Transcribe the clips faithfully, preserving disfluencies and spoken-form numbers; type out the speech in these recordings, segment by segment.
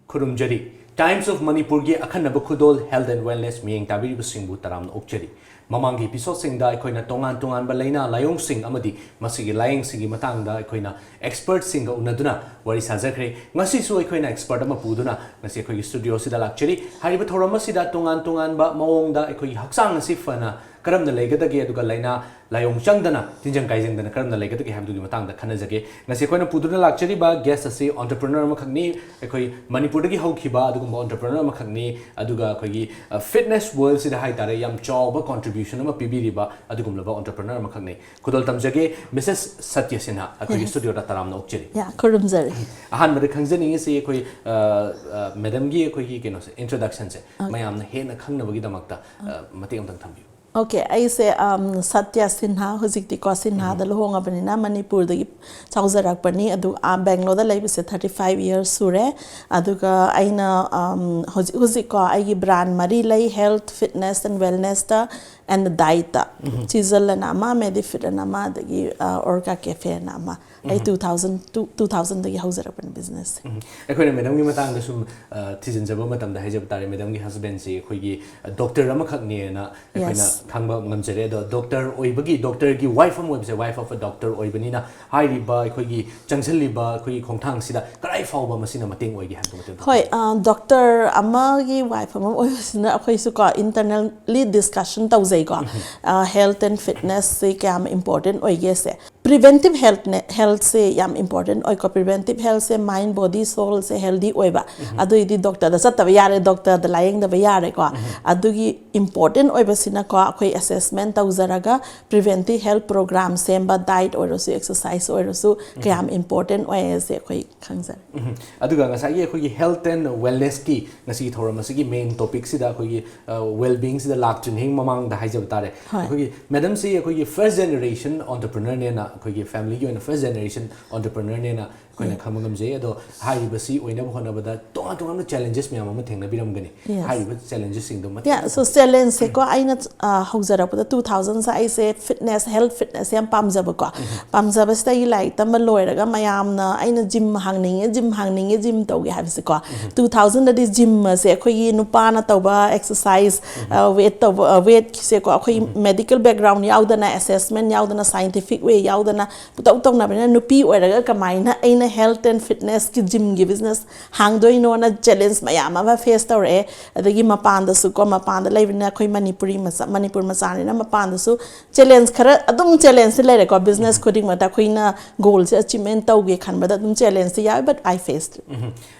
ꯈꯨꯔꯨꯝꯖꯔꯤ꯫ Times of Manipurꯒꯤ ꯑꯈꯟꯅꯕ ꯈꯨꯗꯣꯜ Health and Wellness ꯃꯤꯠꯌꯦꯡ ꯇꯥꯕꯤꯔꯤꯕꯁꯤꯡꯕꯨ ꯇꯔꯥꯝꯅ ꯑꯣꯛꯆꯔꯤ꯫ ꯃꯃꯥꯡꯒꯤ episodeꯁꯤꯡꯗ ꯑꯩꯈꯣꯏꯅ ꯇꯣꯉꯥꯟ ꯇꯣꯉꯥꯟꯕ ꯂꯥꯏꯅꯥ ꯂꯥꯏꯑꯣꯡꯁꯤꯡ ꯑꯃꯗꯤ ꯃꯁꯤꯒꯤ ꯂꯥꯏꯌꯦꯡꯁꯤꯡꯒꯤ ꯃꯇꯥꯡꯗ ꯑꯩꯈꯣꯏꯅ expertꯁꯤꯡꯒ ꯎꯅꯗꯨꯅ ꯋꯥꯔꯤ ꯁꯥꯖꯈ꯭ꯔꯦ꯫ ꯉꯁꯤꯁꯨ ꯑꯩꯈꯣꯏꯅ expert ꯑꯃ ꯄꯨꯗꯨꯅ ꯉꯁꯤ ꯑꯩꯈꯣꯏꯒꯤ studioꯁꯤꯗ ꯂꯥꯛꯆꯔꯤ꯫ ꯍꯥꯏꯔꯤꯕ ꯊꯧꯔꯝ ꯑꯁꯤꯗ ꯇꯣꯉꯥꯟ ꯇꯣꯉꯥꯟꯕ ꯃꯑꯣꯡꯗ ꯑꯩꯈꯣꯏꯒꯤ ꯍꯛꯆꯥꯡ ꯑꯁꯤ ꯐꯅ ꯀꯔꯝꯅ ꯂꯩꯒꯗꯒꯦ, ꯑꯗꯨꯒ ꯂꯥꯏꯅꯥ ꯂꯥꯏꯑꯣꯡ ꯆꯪꯗꯅ, ꯇꯤꯟꯖꯪ ꯀꯥꯏꯖꯪꯗꯅ ꯀꯔꯝꯅ ꯂꯩꯒꯗꯒꯦ ꯍꯥꯏꯕꯗꯨꯒꯤ ꯃꯇꯥꯡꯗ ꯈꯟꯅꯖꯒꯦ꯫ ꯉꯁꯤ ꯑꯩꯈꯣꯏꯅ ꯄꯨꯗꯨꯅ ꯂꯥꯛꯆꯔꯤꯕ guest ꯑꯁꯤ entrepreneur ꯑꯃꯈꯛꯅꯤ꯫ ꯑꯩꯈꯣꯏ ꯃꯅꯤꯄꯨꯔꯗꯒꯤ ꯍꯧꯈꯤꯕ ꯑꯗꯨꯒꯨꯝꯕ entrepreneur ꯑꯃꯈꯛꯅꯤ, ꯑꯗꯨꯒ ꯑꯩꯈꯣꯏꯒꯤ, ꯑ, fitness worldꯁꯤꯗ ꯍꯥꯏꯇꯥꯔꯦ, ꯌꯥꯝ ꯆꯥꯎꯕ contribution ꯑꯃ ꯄꯤꯕꯤꯔꯤꯕ ꯑꯗꯨꯒꯨꯝꯂꯕ entrepreneur ꯑꯃꯈꯛꯅꯤ꯫ ꯈꯨꯗꯣꯜ ꯇꯝꯖꯒꯦ, Missus ꯁꯇ꯭ꯌ ꯁꯤꯟꯍꯥ, ꯑꯩꯈꯣꯏꯒꯤ Yes. studioꯗ ꯇꯔꯥꯝꯅ ꯑꯣꯛꯆꯔꯤ꯫ ꯌꯥ, ꯈꯨꯔꯨꯝꯖꯔꯤ꯫ ꯑꯍꯥꯟꯕꯗ ꯈꯪꯖꯅꯤꯡꯉꯤꯁꯤ ꯑꯩꯈꯣꯏ, ꯑ, ꯑ, madamꯒꯤ ꯑꯩꯈꯣꯏꯒꯤ ꯀꯩꯅꯣꯁꯦ, introductionꯁꯦ Okay. ꯃꯌꯥꯝꯅ ꯍꯦꯟꯅ ꯈꯪꯅꯕꯒꯤꯗꯃꯛꯇ, ꯑ, ꯃꯇꯦꯛ ꯑꯃꯇꯪ ꯊꯝꯕꯤꯌꯨ꯫ Okay, ꯑꯩꯁꯦ, um, ꯁꯇ꯭ꯌ ꯁꯤꯟꯍꯥ, ꯍꯧꯖꯤꯛꯇꯤꯀꯣ ꯁꯤꯟꯍꯥꯗ ꯎꯝ꯫ ꯂꯨꯍꯣꯡꯉꯕꯅꯤꯅ ꯃꯅꯤꯄꯨꯔꯗꯒꯤ ꯆꯥꯎꯖꯔꯛꯄꯅꯤ꯫ ꯑꯗꯨ, ꯑ, ꯕꯦꯡꯒ꯭ꯂꯣꯔꯗ ꯂꯩꯕꯁꯦ thirty five years ꯁꯨꯔꯦ꯫ ꯑꯗꯨꯒ ꯑꯩꯅ, um, ꯍꯧꯖꯤꯛ, ꯍꯧꯖꯤꯛꯀꯣ ꯑꯩꯒꯤ brand ꯃꯔꯤ ꯂꯩ: health, fitness and wellnessꯇ and dietꯇ꯫ Um. Chisel ꯑꯅ ꯑꯃ, Medifit ꯑꯅ ꯑꯃ, ꯑꯗꯒꯤ, ꯑ, Orca Cafe ꯑꯅ ꯑꯃ꯫ ꯑꯩ ꯎꯝ꯫ two thousand, two, two thousandꯗꯒꯤ ꯍꯧꯖꯔꯛꯄꯅꯤ businessꯁꯦ꯫ ꯎꯝ꯫ ꯑꯩꯈꯣꯏꯅ madamꯒꯤ ꯃꯇꯥꯡꯗ ꯁꯨꯝ, ꯑ, ꯊꯤꯖꯤꯟꯖꯕ ꯃꯇꯝꯗ ꯍꯥꯏꯖꯕ ꯇꯥꯔꯦ, madamꯒꯤ husbandꯁꯤ ꯑꯩꯈꯣꯏꯒꯤ, ꯑ, doctor ꯑꯃꯈꯛꯅꯦꯅ ꯑꯩꯈꯣꯏꯅ Yes. ꯈꯪꯕ ꯉꯝꯖꯔꯦ꯫ ꯑꯗꯣ doctor ꯑꯣꯏꯕꯒꯤ, doctorꯒꯤ wife ꯑꯃ ꯑꯣꯏꯕꯁꯦ, wife of a doctor ꯑꯣꯏꯕꯅꯤꯅ ꯍꯥꯏꯔꯤꯕ ꯑꯩꯈꯣꯏꯒꯤ ꯆꯪꯁꯤꯜꯂꯤꯕ ꯑꯩꯈꯣꯏꯒꯤ ꯈꯣꯡꯊꯥꯡꯁꯤꯗ ꯀꯗꯥꯏ ꯐꯥꯎꯕ ꯃꯁꯤꯅ ꯃꯇꯦꯡ ꯑꯣꯏꯒꯦ ꯍꯥꯏꯕꯗꯨ ꯃꯇꯦꯛ ꯑꯝꯇ ꯍꯣꯏ, ꯊꯝꯕꯤꯌꯨ꯫ ꯑ, doctor ꯑꯃꯒꯤ wife ꯑꯃ ꯑꯣꯏꯕꯁꯤꯅ ꯑꯩꯈꯣꯏꯁꯨ ꯀꯣ internally discussion ꯇꯧꯖꯩꯀꯣ꯫ ꯎꯝ꯫ ꯑ, health and fitnessꯁꯤ ꯀꯌꯥꯝ important ꯑꯣꯏꯒꯦꯁꯦ꯫ Preventive healthꯅꯦ, healthꯁꯦ ꯌꯥꯝ important ꯑꯣꯏꯀꯣ꯫ Preventive healthꯁꯦ mind, body, soulꯁꯦ healthy ꯑꯣꯏꯕ꯫ ꯎꯝ꯫ ꯑꯗꯨꯏꯗꯤ doctorꯗ ꯆꯠꯇꯕ ꯌꯥꯔꯦ, doctorꯗ ꯂꯥꯏꯌꯦꯡꯗꯕ ꯌꯥꯔꯦꯀꯣ꯫ ꯎꯝ꯫ ꯑꯗꯨꯒꯤ important ꯑꯣꯏꯕꯁꯤꯅꯀꯣ ꯑꯩꯈꯣꯏ assessment ꯇꯧꯖꯔꯒ preventive health program ꯁꯦꯝꯕ, diet ꯑꯣꯏꯔꯁꯨ, exercise ꯑꯣꯏꯔꯁꯨ ꯎꯝ꯫ ꯀꯌꯥꯝ important ꯑꯣꯏ ꯍꯥꯏꯁꯦ ꯑꯩꯈꯣꯏ ꯈꯪꯖꯔꯦ꯫ ꯎꯝ꯫ ꯑꯗꯨꯒ ꯉꯁꯥꯏꯒꯤ ꯑꯩꯈꯣꯏꯒꯤ health and wellnessꯀꯤ ꯉꯁꯤꯒꯤ ꯊꯧꯔꯝ ꯑꯁꯤꯒꯤ main topicꯁꯤꯗ ꯑꯩꯈꯣꯏꯒꯤ, ꯑ, well-beingꯁꯤꯗ ꯂꯥꯛꯇ꯭ꯔꯤꯉꯩ ꯃꯃꯥꯡꯗ ꯍꯥꯏꯖꯕ ꯇꯥꯔꯦ꯫ ꯍꯣꯏ꯫ ꯑꯩꯈꯣꯏꯒꯤ madamꯁꯤ ꯑꯩꯈꯣꯏꯒꯤ first generation entrepreneurꯅꯦꯅ, ꯑꯩꯈꯣꯏꯒꯤ familyꯒꯤ ꯑꯣꯏꯅ first generation entrepreneurꯅꯦꯅ ꯑꯩꯈꯣꯏꯅ ꯈꯪꯕ ꯉꯝꯖꯩ꯫ ꯑꯗꯣ ꯍꯥꯏꯔꯤꯕꯁꯤ ꯑꯣꯏꯅꯕ ꯍꯣꯠꯅꯕꯗ ꯇꯣꯉꯥꯟ ꯇꯣꯉꯥꯟꯕ ꯆꯦꯂꯦꯟꯖꯦꯁ ꯃꯌꯥꯝ ꯑꯃ ꯊꯦꯡꯅꯕꯤꯔꯝꯒꯅꯤ꯫ Yes. ꯍꯥꯏꯔꯤꯕ ꯆꯦꯂꯦꯟꯖꯦꯁꯁꯤꯡꯗꯣ ꯃꯇꯦꯛ Yeah, so ꯆꯦꯂꯦꯟꯖꯁꯦꯀꯣ, ꯑꯩꯅ ꯑ, ꯍꯧꯖꯔꯛꯄꯗ two thousandꯁꯦ ꯑꯩꯁꯦ ꯐꯤꯠꯅꯦꯁ, ꯍꯦꯜꯊ ꯐꯤꯠꯅꯦꯁꯁꯦ ꯌꯥꯝ ꯄꯥꯝꯖꯕꯀꯣ꯫ ꯄꯥꯝꯖꯕꯁꯤꯗ ꯑꯩꯒꯤ ꯂꯥꯏꯔꯤꯛ ꯇꯝꯕ ꯂꯣꯏꯔꯒ ꯃꯌꯥꯝꯅ ꯑꯩꯅ ꯖꯤꯝ ꯍꯥꯡꯅꯤꯡꯉꯦ, ꯖꯤꯝ ꯍꯥꯡꯅꯤꯡꯉꯦ, ꯖꯤꯝ ꯇꯧꯒꯦ ꯍꯥꯏꯕꯁꯦꯀꯣ꯫ Two thousandꯗꯗꯤ ꯖꯤꯝ ꯑꯁꯦ ꯑꯩꯈꯣꯏꯒꯤ ꯅꯨꯄꯥꯅ ꯇꯧꯕ ꯑꯦꯛꯁꯔꯁꯥꯏꯁ, ꯋꯦꯠ ꯇꯧꯕ, ꯋꯦꯠꯁꯦꯀꯣ, ꯑꯩꯈꯣꯏ ꯃꯦꯗꯤꯀꯦꯜ ꯕꯦꯛꯒ꯭ꯔꯥꯎꯟ ꯌꯥꯎꯗꯅ, ꯑꯦꯁꯦꯁꯃꯦꯟ ꯌꯥꯎꯗꯅ, ꯁꯥꯏꯟꯇꯤꯐꯤꯛ ꯋꯦ ꯌꯥꯎꯗꯅ, ꯄꯨꯇꯧ ꯇꯧꯅꯕꯅꯤꯅ ꯅꯨꯄꯤ ꯑꯣꯏꯔꯒ ꯀꯃꯥꯏꯅ ꯑꯩꯅ ꯍꯦꯜꯊ ꯑꯦꯟ ꯐꯤꯠꯅꯦꯁꯀꯤ ꯖꯤꯝꯒꯤ ꯕꯤꯖꯤꯅꯦꯁ ꯍꯥꯡꯗꯣꯏꯅꯣꯅ ꯆꯦꯂꯦꯟꯖ ꯃꯌꯥꯝ ꯑꯃ ꯐꯦꯁ ꯇꯧꯔꯛꯑꯦ꯫ ꯑꯗꯒꯤ ꯃꯄꯥꯟꯗꯁꯨ ꯀꯣ, ꯃꯄꯥꯟꯗ ꯂꯩꯕꯅꯤꯅ ꯑꯩꯈꯣꯏ ꯃꯅꯤꯄꯨꯔꯤ ꯃꯆꯥ, ꯃꯅꯤꯄꯨꯔ ꯃꯆꯥꯅꯤꯅ ꯃꯄꯥꯟꯗꯁꯨ ꯆꯦꯂꯦꯟꯖ ꯈꯔ ꯑꯗꯨꯝ, ꯆꯦꯂꯦꯟꯖꯁꯦ ꯂꯩꯔꯦꯀꯣ꯫ ꯕꯤꯖꯤꯅꯦꯁ ꯈꯨꯗꯤꯡꯃꯛꯇ ꯑꯩꯈꯣꯏꯅ ꯒꯣꯜꯁꯦ ꯑꯆꯤꯞꯃꯦꯟ ꯇꯧꯒꯦ ꯈꯟꯕꯗ ꯑꯗꯨꯝ ꯆꯦꯂꯦꯟꯖꯁꯦ ꯌꯥꯎꯋꯦ, but I faced it.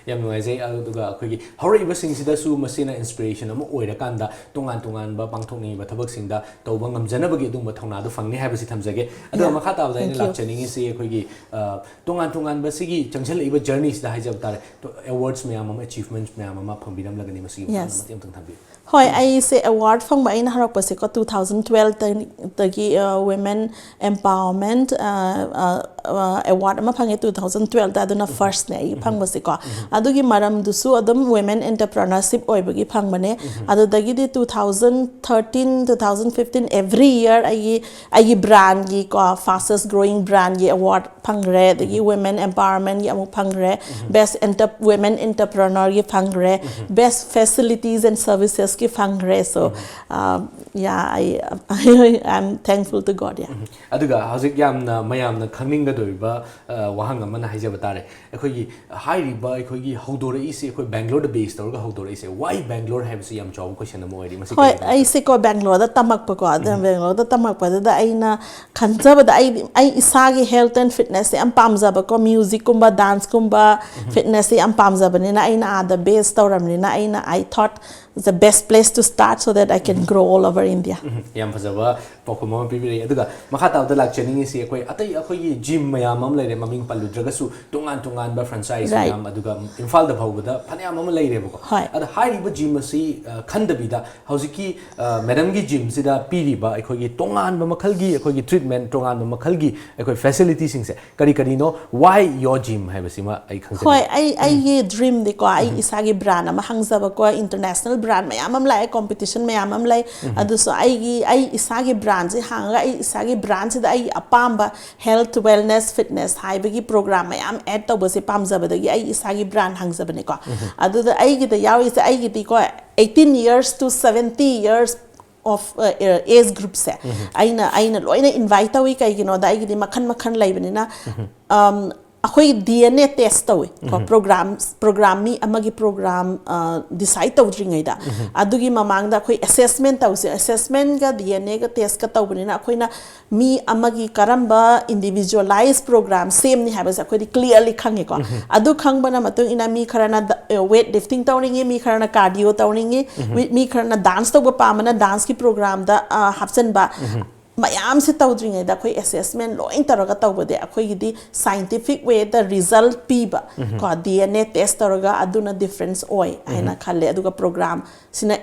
ꯌꯥꯝ ꯅꯨꯡꯉꯥꯏꯖꯩ꯫ ꯑꯗꯨꯒ ꯑꯩꯈꯣꯏꯒꯤ ꯍꯧꯔꯛꯏꯕꯁꯤꯡꯁꯤꯗꯁꯨ ꯃꯁꯤꯅ ꯏꯟꯁꯄꯤꯔꯦꯁꯟ ꯑꯃ ꯑꯣꯏꯔꯀꯥꯟꯗ ꯇꯣꯉꯥꯟ ꯇꯣꯉꯥꯟꯕ ꯄꯥꯡꯊꯣꯛꯅꯤꯡꯉꯤꯕ ꯊꯕꯛꯁꯤꯡꯗ ꯇꯧꯕ ꯉꯝꯖꯅꯕꯒꯤ ꯑꯗꯨꯒꯨꯝꯕ ꯊꯧꯅꯥꯗꯨ ꯐꯪꯅꯤ ꯍꯥꯏꯕꯁꯤ ꯊꯝꯖꯒꯦ꯫ ꯑꯗꯨꯒ Yeah. ꯃꯈꯥ ꯇꯥꯕꯗ ꯑꯩꯅ Thank you. ꯂꯥꯛꯆꯅꯤꯡꯉꯤꯁꯤ ꯑꯩꯈꯣꯏꯒꯤ ꯑ, ꯇꯣꯉꯥꯟ ꯇꯣꯉꯥꯟꯕ ꯁꯤꯒꯤ ꯆꯪꯁꯤꯜꯂꯛꯏꯕ ꯖꯔꯅꯤꯁꯤꯗ ꯍꯥꯏꯖꯕ ꯇꯥꯔꯦ, ꯑꯦꯋꯥꯔꯗꯁ ꯃꯌꯥꯝ ꯑꯃ, ꯑꯦꯆꯤꯚꯃꯦꯟꯠꯁ ꯃꯌꯥꯝ ꯑꯃ ꯐꯪꯕꯤꯔꯝꯂꯒꯅꯤ꯫ ꯃꯁꯤꯒꯤ ꯃꯇꯥꯡꯗ Yes. ꯃꯇꯦꯛ ꯑꯃꯇꯪ ꯊꯝꯕꯤꯌꯨ꯫ ꯍꯣꯏ, ꯑꯩꯁꯦ ꯑꯦꯋꯥꯔꯗ ꯐꯪꯕ ꯑꯩꯅ ꯍꯧꯔꯛꯄꯁꯦꯀꯣ, two thousand twelveꯇꯒꯤ ꯋꯤꯃꯦꯟ ꯑꯦꯝꯄꯥꯋꯔꯃꯦꯟꯠ ꯑꯦꯋꯥꯔꯗ ꯑꯃ ꯐꯪꯉꯦ two thousand twelveꯇ, ꯑꯗꯨꯅ ꯐꯥꯔꯁꯅꯦ ꯑꯩ ꯐꯪꯕꯁꯦꯀꯣ꯫ ꯑꯗꯨꯒꯤ ꯃꯔꯝꯗꯨꯁꯨ ꯑꯗꯨꯝ ꯋꯤꯃꯦꯟ ꯑꯦꯟꯇꯔꯄ꯭ꯔꯅꯔꯁꯤꯞ ꯑꯣꯏꯕꯒꯤ ꯐꯪꯕꯅꯦ꯫ ꯑꯗꯨꯗꯒꯤꯗꯤ two thousand thirteen, two thousand fifteen, every year ꯑꯩꯒꯤ, ꯑꯩꯒꯤ ꯕ꯭ꯔꯥꯟꯒꯤꯀꯣ, ꯐꯥꯁꯇꯦꯁ ꯒ꯭ꯔꯣꯋꯤꯡ ꯕ꯭ꯔꯥꯟꯒꯤ ꯑꯦꯋꯥꯔꯗ ꯐꯪꯈ꯭ꯔꯦ, ꯑꯗꯒꯤ ꯋꯤꯃꯦꯟ ꯑꯦꯝꯄꯥꯋꯔꯃꯦꯟꯒꯤ ꯑꯃꯨꯛ ꯐꯪꯈ꯭ꯔꯦ, ꯕꯦꯁ ꯋꯤꯃꯦꯟ ꯑꯦꯟꯇꯔꯄ꯭ꯔꯅꯔꯒꯤ ꯐꯪꯈ꯭ꯔꯦ, ꯕꯦꯁ ꯐꯦꯁꯤꯂꯤꯇꯤꯁ ꯑꯦꯟ ꯁꯔꯚꯤꯁꯦꯁꯀꯤ ꯐꯪꯈ꯭ꯔꯦ꯫ So, yeah, I, I, I'm thankful to God, yeah. ꯑꯗꯨꯒ ꯍꯧꯖꯤꯛ ꯌꯥꯝꯅ ꯃꯌꯥꯝꯅ ꯈꯪꯅꯤꯡꯒꯗꯧꯔꯤꯕ ꯑ, ꯋꯥꯍꯪ ꯑꯃꯅ ꯍꯥꯏꯖꯕ ꯇꯥꯔꯦ, ꯑꯩꯈꯣꯏꯒꯤ ꯍꯥꯏꯔꯤꯕ ꯑꯩꯈꯣꯏꯒꯤ ꯍꯧꯗꯣꯔꯛꯏꯁꯤ ꯑꯩꯈꯣꯏ ꯕꯦꯡꯒ꯭ꯂꯣꯔꯗ ꯕꯦꯁ ꯇꯧꯔꯒ ꯍꯧꯗꯣꯔꯛꯏꯁꯦ, why ꯕꯦꯡꯒ꯭ꯂꯣꯔ ꯍꯥꯏꯕꯁꯤ ꯌꯥꯝ ꯆꯥꯎꯕ ꯀꯣꯏꯁꯟ ꯑꯃ ꯑꯣꯏꯔꯤ꯫ ꯃꯁꯤ ꯍꯣꯏ, ꯀꯩꯒꯤꯅꯣ? ꯑꯩꯁꯦꯀꯣ ꯕꯦꯡꯒ꯭ꯂꯣꯔꯗ ꯇꯝꯃꯛꯄꯀꯣ, ꯑꯗꯨꯅ ꯕꯦꯡꯒ꯭ꯂꯣꯔꯗ ꯇꯝꯃꯛꯄꯗꯨꯗ ꯑꯩꯅ ꯈꯟꯖꯕꯗ ꯑꯩ, ꯑꯩ ꯏꯁꯥꯒꯤ ꯍꯦꯜꯊ ꯑꯦꯟ ꯐꯤꯠꯅꯦꯁꯁꯦ ꯌꯥꯝ ꯄꯥꯝꯖꯕꯀꯣ, ꯃ꯭ꯌꯨꯖꯤꯛꯀꯨꯝꯕ, ꯗꯥꯟꯁꯀꯨꯝꯕ, ꯐꯤꯠꯅꯦꯁꯁꯦ ꯌꯥꯝ ꯄꯥꯝꯖꯕꯅꯤꯅ ꯑꯩꯅ ꯑꯥꯗ ꯕꯦꯁ ꯇꯧꯔꯕꯅꯤꯅ ꯑꯩꯅ, I thought is the best place to start so that I can grow all over India. ꯎꯝ, ꯌꯥꯝ ꯐꯖꯕ ꯄꯥꯎꯈꯨꯝ ꯑꯃ ꯄꯤꯕꯤꯔꯛꯏ꯫ ꯑꯗꯨꯒ ꯃꯈꯥ ꯇꯥꯕꯗ ꯂꯥꯛꯆꯅꯤꯡꯉꯤꯁꯤ, ꯑꯩꯈꯣꯏ ꯑꯇꯩ ꯑꯩꯈꯣꯏꯒꯤ ꯖꯤꯝ ꯃꯌꯥꯝ ꯑꯃ ꯂꯩꯔꯦ, ꯃꯃꯤꯡ ꯄꯜꯂꯨꯗ꯭ꯔꯒꯁꯨ ꯇꯣꯉꯥꯟ ꯇꯣꯉꯥꯟꯕ ꯐ꯭ꯔꯦꯟꯆꯥꯏꯁ Right. ꯃꯌꯥꯝ, ꯑꯗꯨꯒ ꯏꯝꯐꯥꯜꯗ ꯐꯥꯎꯕꯗ ꯐꯅꯌꯥꯝ ꯑꯃ ꯂꯩꯔꯦꯕꯀꯣ꯫ ꯍꯣꯏ꯫ ꯑꯗ ꯍꯥꯏꯔꯤꯕ ꯖꯤꯝ ꯑꯁꯤ ꯑ, ꯈꯟꯗꯕꯤꯗ ꯍꯧꯖꯤꯛꯀꯤ ꯃꯦꯗꯝꯒꯤ ꯖꯤꯝꯁꯤꯗ ꯄꯤꯔꯤꯕ ꯑꯩꯈꯣꯏꯒꯤ ꯇꯣꯉꯥꯟꯕ ꯃꯈꯜꯒꯤ ꯑꯩꯈꯣꯏꯒꯤ ꯇ꯭ꯔꯤꯠꯃꯦꯟ, ꯇꯣꯉꯥꯟꯕ ꯃꯈꯜꯒꯤ ꯑꯩꯈꯣꯏ ꯐꯦꯁꯤꯂꯤꯇꯤꯁꯤꯡꯁꯦ ꯀꯔꯤ ꯀꯔꯤꯅꯣ? Why your gym ꯍꯥꯏꯕꯁꯤꯃ ꯑꯩ ꯈꯪꯖꯅꯤꯡꯉꯤ꯫ ꯍꯣꯏ, ꯑꯩ ꯑꯩꯒꯤ ꯗ꯭ꯔꯤꯝꯗꯤꯀꯣ, ꯑꯩ ꯏꯁꯥꯒꯤ ꯕ꯭ꯔꯥꯟ ꯑꯃ ꯍꯥꯡꯖꯕꯀꯣ, ꯏꯟꯇꯔꯅꯦꯁꯅꯦꯜ ꯕ꯭ꯔꯥꯟ ꯃꯌꯥꯝ ꯑꯃ ꯂꯥꯛꯑꯦ, ꯀꯣꯝꯄꯤꯇꯤꯁꯟ ꯃꯌꯥꯝ ꯑꯃ ꯂꯩ꯫ ꯑꯗꯨꯁꯨ ꯑꯩꯒꯤ, ꯑꯩ ꯏꯁꯥꯒꯤ ꯕ꯭ꯔꯥꯟꯁꯦ ꯍꯥꯡꯉꯒ ꯑꯩ ꯏꯁꯥꯒꯤ ꯕ꯭ꯔꯥꯟꯁꯤꯗ ꯑꯩꯒꯤ ꯑꯄꯥꯝꯕ health, wellness, fitness ꯍꯥꯏꯕꯒꯤ ꯄ꯭ꯔꯣꯒ꯭ꯔꯥꯝ ꯃꯌꯥꯝ ꯑꯦꯗ ꯇꯧꯕꯁꯦ ꯄꯥꯝꯖꯕꯗꯒꯤ ꯑꯩ ꯏꯁꯥꯒꯤ ꯕ꯭ꯔꯥꯟ ꯍꯥꯡꯖꯕꯅꯦꯀꯣ꯫ ꯑꯗꯨꯗ ꯑꯩꯒꯤꯗ ꯌꯥꯎꯔꯤꯁꯦ, ꯑꯩꯒꯤꯗꯤꯀꯣ, eighteen years to seventy years of, uh, age groupꯁꯦ ꯑꯩꯅ ꯑꯩꯅ ꯂꯣꯏꯅ ꯏꯟꯚꯥꯏꯠ ꯇꯧꯏ꯫ ꯀꯩꯒꯤꯅꯣꯗ, ꯑꯩꯒꯤꯗꯤ ꯃꯈꯜ ꯃꯈꯜ ꯂꯩꯕꯅꯤꯅ, ꯑꯝ, ꯑꯩꯈꯣꯏ ꯗꯤ ꯑꯦꯟ ꯑꯦ ꯇꯦꯁ ꯇꯧꯏ ꯀꯣ, ꯄ꯭ꯔꯣꯒ꯭ꯔꯥꯝ, ꯄ꯭ꯔꯣꯒ꯭ꯔꯥꯝ, ꯃꯤ ꯑꯃꯒꯤ ꯄ꯭ꯔꯣꯒ꯭ꯔꯥꯝ ꯗꯤꯁꯥꯏꯠ ꯇꯧꯗ꯭ꯔꯤꯉꯩꯗ, ꯑꯗꯨꯒꯤ ꯃꯃꯥꯡꯗ ꯑꯩꯈꯣꯏ ꯑꯦꯁꯦꯁꯃꯦꯟ ꯇꯧꯁꯦ꯫ ꯑꯦꯁꯦꯁꯃꯦꯟꯒ ꯗꯤ ꯑꯦꯟ ꯑꯦꯒ ꯇꯦꯁꯀ ꯇꯧꯕꯅꯤꯅ, ꯑꯩꯈꯣꯏꯅ ꯃꯤ ꯑꯃꯒꯤ ꯀꯔꯝꯕ ꯏꯟꯗꯤꯚꯤꯖꯨꯋꯦꯂꯥꯏꯁ ꯄ꯭ꯔꯣꯒ꯭ꯔꯥꯝ ꯁꯦꯝꯅꯤ ꯍꯥꯏꯕꯁꯦ ꯑꯩꯈꯣꯏꯗꯤ ꯀ꯭ꯂꯤꯌꯔꯂꯤ ꯈꯪꯉꯦꯀꯣ꯫ ꯑꯗꯨ ꯈꯪꯕꯅ ꯃꯇꯨꯡ ꯏꯟꯅ ꯃꯤ ꯈꯔꯅ ꯋꯦꯠ ꯂꯤꯐꯇꯤꯡ ꯇꯧꯅꯤꯡꯉꯤ, ꯃꯤ ꯈꯔꯅ ꯀꯥꯔꯗꯤꯑꯣ ꯇꯧꯅꯤꯡꯉꯤ, ꯃꯤ, ꯃꯤ ꯈꯔꯅ ꯗꯥꯟꯁ ꯇꯧꯕ ꯄꯥꯝꯕꯅ ꯗꯥꯟꯁꯀꯤ ꯄ꯭ꯔꯣꯒ꯭ꯔꯥꯝꯗ, ꯑ, ꯍꯥꯞꯆꯤꯟꯕ꯫ ꯃꯌꯥꯝꯁꯦ ꯇꯧꯗ꯭ꯔꯤꯉꯩꯗ ꯑꯩꯈꯣꯏ ꯑꯦꯁꯦꯁꯃꯦꯟ ꯂꯣꯏ ꯇꯧꯔꯒ ꯇꯧꯕꯗꯤ ꯑꯩꯈꯣꯏꯒꯤꯗꯤ ꯁꯥꯏꯟꯇꯤꯐꯤꯛ ꯋꯦꯗ ꯔꯤꯖꯜꯠ ꯄꯤꯕ ꯀꯣ, ꯗꯤ ꯑꯦꯟ ꯑꯦ ꯇꯦꯁ ꯇꯧꯔꯒ ꯑꯗꯨꯅ ꯗꯤꯐ꯭ꯔꯦꯟꯁ ꯑꯣꯏ ꯍꯥꯏꯅ ꯈꯜꯂꯦ꯫ ꯑꯗꯨꯒ ꯄ꯭ꯔꯣꯒ꯭ꯔꯥꯝꯁꯤꯅ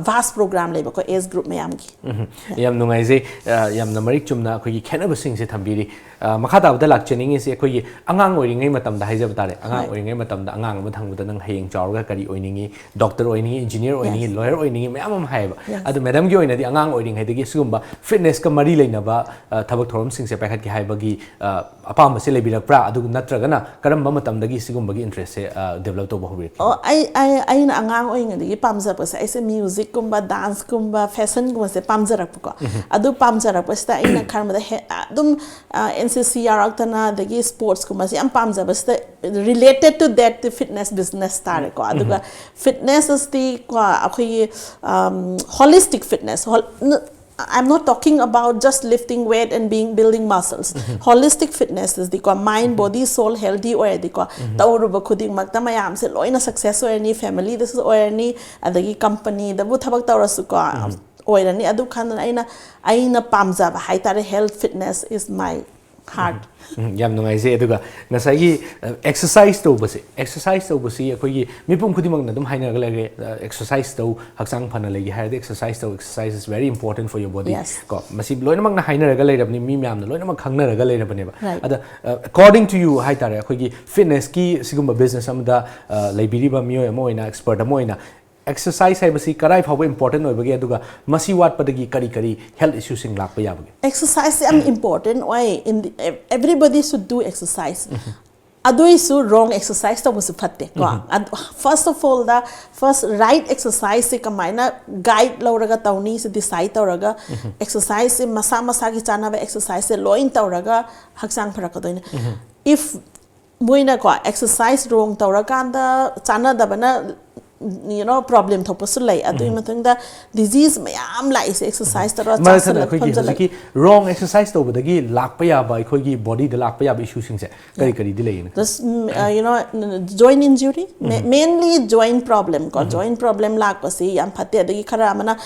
ꯚꯥꯁ ꯄ꯭ꯔꯣꯒ꯭ꯔꯥꯝ ꯂꯩꯕꯀꯣ, ꯑꯦꯖ ꯒ꯭ꯔꯨꯞ ꯃꯌꯥꯝꯒꯤ꯫ ꯌꯥꯝ ꯅꯨꯡꯉꯥꯏꯖꯩ꯫ ꯑ, ꯌꯥꯝꯅ ꯃꯔꯤꯛ ꯆꯨꯝꯅ ꯑꯩꯈꯣꯏꯒꯤ ꯈꯦꯠꯅꯕꯁꯤꯡꯁꯦ ꯊꯝꯕꯤꯔꯤ꯫ ꯑ, ꯃꯈꯥ ꯇꯥꯕꯗ ꯂꯥꯛꯆꯅꯤꯡꯉꯤꯁꯤ, ꯑꯩꯈꯣꯏꯒꯤ ꯑꯉꯥꯡ ꯑꯣꯏꯔꯤꯉꯩ ꯃꯇꯝꯗ ꯍꯥꯏꯖꯕ ꯇꯥꯔꯦ, ꯑꯉꯥꯡ ꯍꯣꯏ꯫ ꯑꯣꯏꯔꯤꯉꯩ ꯃꯇꯝꯗ ꯑꯉꯥꯡ ꯑꯃ ꯊꯝꯕꯗ ꯅꯪ ꯍꯌꯦꯡ ꯆꯥꯎꯔꯒ ꯀꯔꯤ ꯑꯣꯏꯅꯤꯡꯉꯤ? ꯗꯣꯛꯇꯔ ꯑꯣꯏꯅꯤꯡꯉꯤ, ꯏꯟꯖꯤꯅꯤꯌꯔ ꯑꯣꯏꯅꯤꯡꯉꯤ, Yes. ꯂꯣꯌꯔ ꯑꯣꯏꯅꯤꯡꯉꯤ, ꯃꯌꯥꯝ ꯑꯃ ꯍꯥꯏꯌꯦꯕ꯫ Yes. ꯑꯗꯨ ꯃꯦꯗꯝꯒꯤ ꯑꯣꯏꯅꯗꯤ ꯑꯉꯥꯡ ꯑꯣꯏꯔꯤꯉꯩꯗꯒꯤ ꯁꯤꯒꯨꯝꯕ ꯐꯤꯠꯅꯦꯁꯀ ꯃꯔꯤ ꯂꯩꯅꯕ, ꯑ, ꯊꯕꯛ ꯊꯧꯔꯝꯁꯤꯡꯁꯦ ꯄꯥꯏꯈꯠꯀꯦ ꯍꯥꯏꯕꯒꯤ, ꯑ, ꯑꯄꯥꯝꯕꯁꯦ ꯂꯩꯕꯤꯔꯛꯄ꯭ꯔꯥ? ꯑꯗꯨ ꯅꯠꯇ꯭ꯔꯒꯅ ꯀꯔꯝꯕ ꯃꯇꯝꯗꯒꯤ ꯁꯤꯒꯨꯝꯕꯒꯤ ꯏꯟꯇꯔꯦꯁꯁꯦ, ꯑ, ꯗꯦꯕꯂꯞ ꯇꯧꯕ ꯍꯧꯕꯤꯔꯛꯈꯤ? ꯑꯣ, ꯑꯩ, ꯑꯩ, ꯑꯩꯅ ꯑꯉꯥꯡ ꯑꯣꯏꯔꯤꯉꯩꯗꯒꯤ ꯄꯥꯝꯖꯕꯁꯦ, ꯑꯩꯁꯦ ꯃ꯭ꯌꯨꯖꯤꯛꯀꯨꯝꯕ, ꯗꯥꯟꯁꯀꯨꯝꯕ, ꯐꯦꯁꯟꯒꯨꯝꯕꯁꯦ ꯄꯥꯝꯖꯔꯛꯄꯀꯣ꯫ ꯑꯗꯨ ꯄꯥꯝꯖꯔꯛꯄꯁꯤꯗ ꯑꯩꯅ ꯈꯟꯕꯗ ꯍꯦ-, ꯑꯗꯨꯝ, ꯑ, ꯑꯦꯟ ꯁꯤ ꯁꯤ ꯌꯥꯎꯔꯛꯇꯅ, ꯑꯗꯒꯤ ꯁ꯭ꯄꯣꯔꯠꯁꯀꯨꯝꯕꯁꯦ ꯌꯥꯝ ꯄꯥꯝꯖꯕꯁꯤꯗ, related to that, fitness business ꯇꯥꯔꯦꯀꯣ꯫ ꯑꯗꯨꯒ ꯐꯤꯠꯅꯦꯁ ꯑꯁꯤꯗꯤ ꯀꯣ, ꯑꯩꯈꯣꯏꯒꯤ, ꯑꯝ, ꯍꯣꯂꯤꯁꯇꯤꯛ ꯐꯤꯠꯅꯦꯁ, ꯍꯣꯜ-, ꯅ-, I'm not talking about just lifting weight and being building muscles. Holistic fitness is the mind, body, soul healthy ꯑꯣꯏꯔꯗꯤꯀꯣ, ꯇꯧꯔꯨꯕ ꯈꯨꯗꯤꯡꯃꯛꯇ ꯃꯌꯥꯝꯁꯦ ꯂꯣꯏꯅ success ꯑꯣꯏꯔꯅꯤ, family ꯗꯁꯨ ꯑꯣꯏꯔꯅꯤ, ꯑꯗꯒꯤ company ꯗꯕꯨ ꯊꯕꯛ ꯇꯧꯔꯁꯨꯀꯣ, ꯑꯣꯏꯔꯅꯤ꯫ ꯑꯗꯨ ꯈꯟꯗꯅ ꯑꯩꯅ, ꯑꯩꯅ ꯄꯥꯝꯖꯕ ꯍꯥꯏꯇꯥꯔꯦ, health fitness is my heart. ꯎꯝ, ꯌꯥꯝ ꯅꯨꯡꯉꯥꯏꯖꯩ꯫ ꯑꯗꯨꯒ ꯉꯁꯥꯏꯒꯤ exercise ꯇꯧꯕꯁꯦ, exercise ꯇꯧꯕꯁꯤ ꯑꯩꯈꯣꯏꯒꯤ ꯃꯤꯄꯨꯝ ꯈꯨꯗꯤꯡꯃꯛꯅ ꯑꯗꯨꯝ ꯍꯥꯏꯅꯔꯒ ꯂꯩꯔꯦ, exercise ꯇꯧ, ꯍꯛꯆꯥꯡ ꯐꯅ ꯂꯩꯒꯦ ꯍꯥꯏꯔꯗꯤ exercise ꯇꯧ, exercise is very important for your body. Yes. ꯀꯣ, ꯃꯁꯤ ꯂꯣꯏꯅꯃꯛꯅ ꯍꯥꯏꯅꯔꯒ ꯂꯩꯔꯕꯅꯤ, ꯃꯤ ꯃꯌꯥꯝꯅ ꯂꯣꯏꯅꯃꯛ ꯈꯪꯅꯔꯒ ꯂꯩꯔꯕꯅꯦꯕ꯫ Right. ꯑꯗ according to you ꯍꯥꯏꯇꯥꯔꯦ, ꯑꯩꯈꯣꯏꯒꯤ fitness ꯀꯤ ꯁꯤꯒꯨꯝꯕ business ꯑꯃꯗ ꯂꯩꯕꯤꯔꯤꯕ ꯃꯤꯑꯣꯏ ꯑꯃ ꯑꯣꯏꯅ, expert ꯑꯃ ꯑꯣꯏꯅ, exercise ꯍꯥꯏꯕꯁꯤ ꯀꯗꯥꯏ ꯐꯥꯎꯕ important ꯑꯣꯏꯕꯒꯦ, ꯑꯗꯨꯒ ꯃꯁꯤ ꯋꯥꯠꯄꯗꯒꯤ ꯀꯔꯤ ꯀꯔꯤ health issue ꯁꯤꯡ ꯂꯥꯛꯄ ꯌꯥꯕꯒꯦ? Exercise ꯁꯦ ꯌꯥꯝ important ꯑꯣꯏ꯫ In the, everybody should do exercise. ꯑꯗꯨꯏꯁꯨ wrong exercise ꯇꯧꯕꯁꯨ ꯐꯠꯇꯦ ꯀꯣ꯫ First of all the first right exercise ꯁꯦ ꯀꯃꯥꯏꯅ guide ꯂꯧꯔꯒ ꯇꯧꯅꯤ ꯁꯤ decide ꯇꯧꯔꯒ, exercise ꯁꯦ ꯃꯁꯥ ꯃꯁꯥꯒꯤ ꯆꯥꯅꯕ exercise ꯁꯦ ꯂꯣꯏ ꯇꯧꯔꯒ ꯍꯛꯆꯥꯡ ꯐꯔꯛꯀꯗꯣꯏꯅꯦ꯫ If ꯃꯣꯏꯅꯀꯣ exercise wrong ꯇꯧꯔꯀꯥꯟꯗ ꯆꯥꯟꯅꯗꯕꯅ, you know, problem ꯊꯣꯛꯄꯁꯨ ꯂꯩ꯫ ꯑꯗꯨꯒꯤ ꯃꯇꯨꯡꯗ disease ꯃꯌꯥꯝ ꯂꯥꯛꯏꯁꯦ exercise ꯇꯧꯔ ꯃꯔꯛ ꯊꯠꯅ ꯆꯥꯁꯜꯂ ꯑꯩꯈꯣꯏꯒꯤ ꯐꯝꯖꯜꯂ ꯍꯧꯖꯤꯛꯀꯤ wrong exercise ꯇꯧꯕꯗꯒꯤ ꯂꯥꯛꯄ ꯌꯥꯕ, ꯑꯩꯈꯣꯏꯒꯤ body ꯗ ꯂꯥꯛꯄ ꯌꯥꯕ issue ꯁꯤꯡꯁꯦ ꯀꯔꯤ ꯀꯔꯤꯗꯤ ꯂꯩꯒꯅꯤ? Just, mm, uh, you know, joint injury, ma- mainly joint problem ꯀꯣ꯫ Joint problem ꯂꯥꯛꯄꯁꯤ ꯌꯥꯝ ꯐꯠꯇꯦ꯫ ꯑꯗꯒꯤ ꯈꯔ ꯑꯃꯅ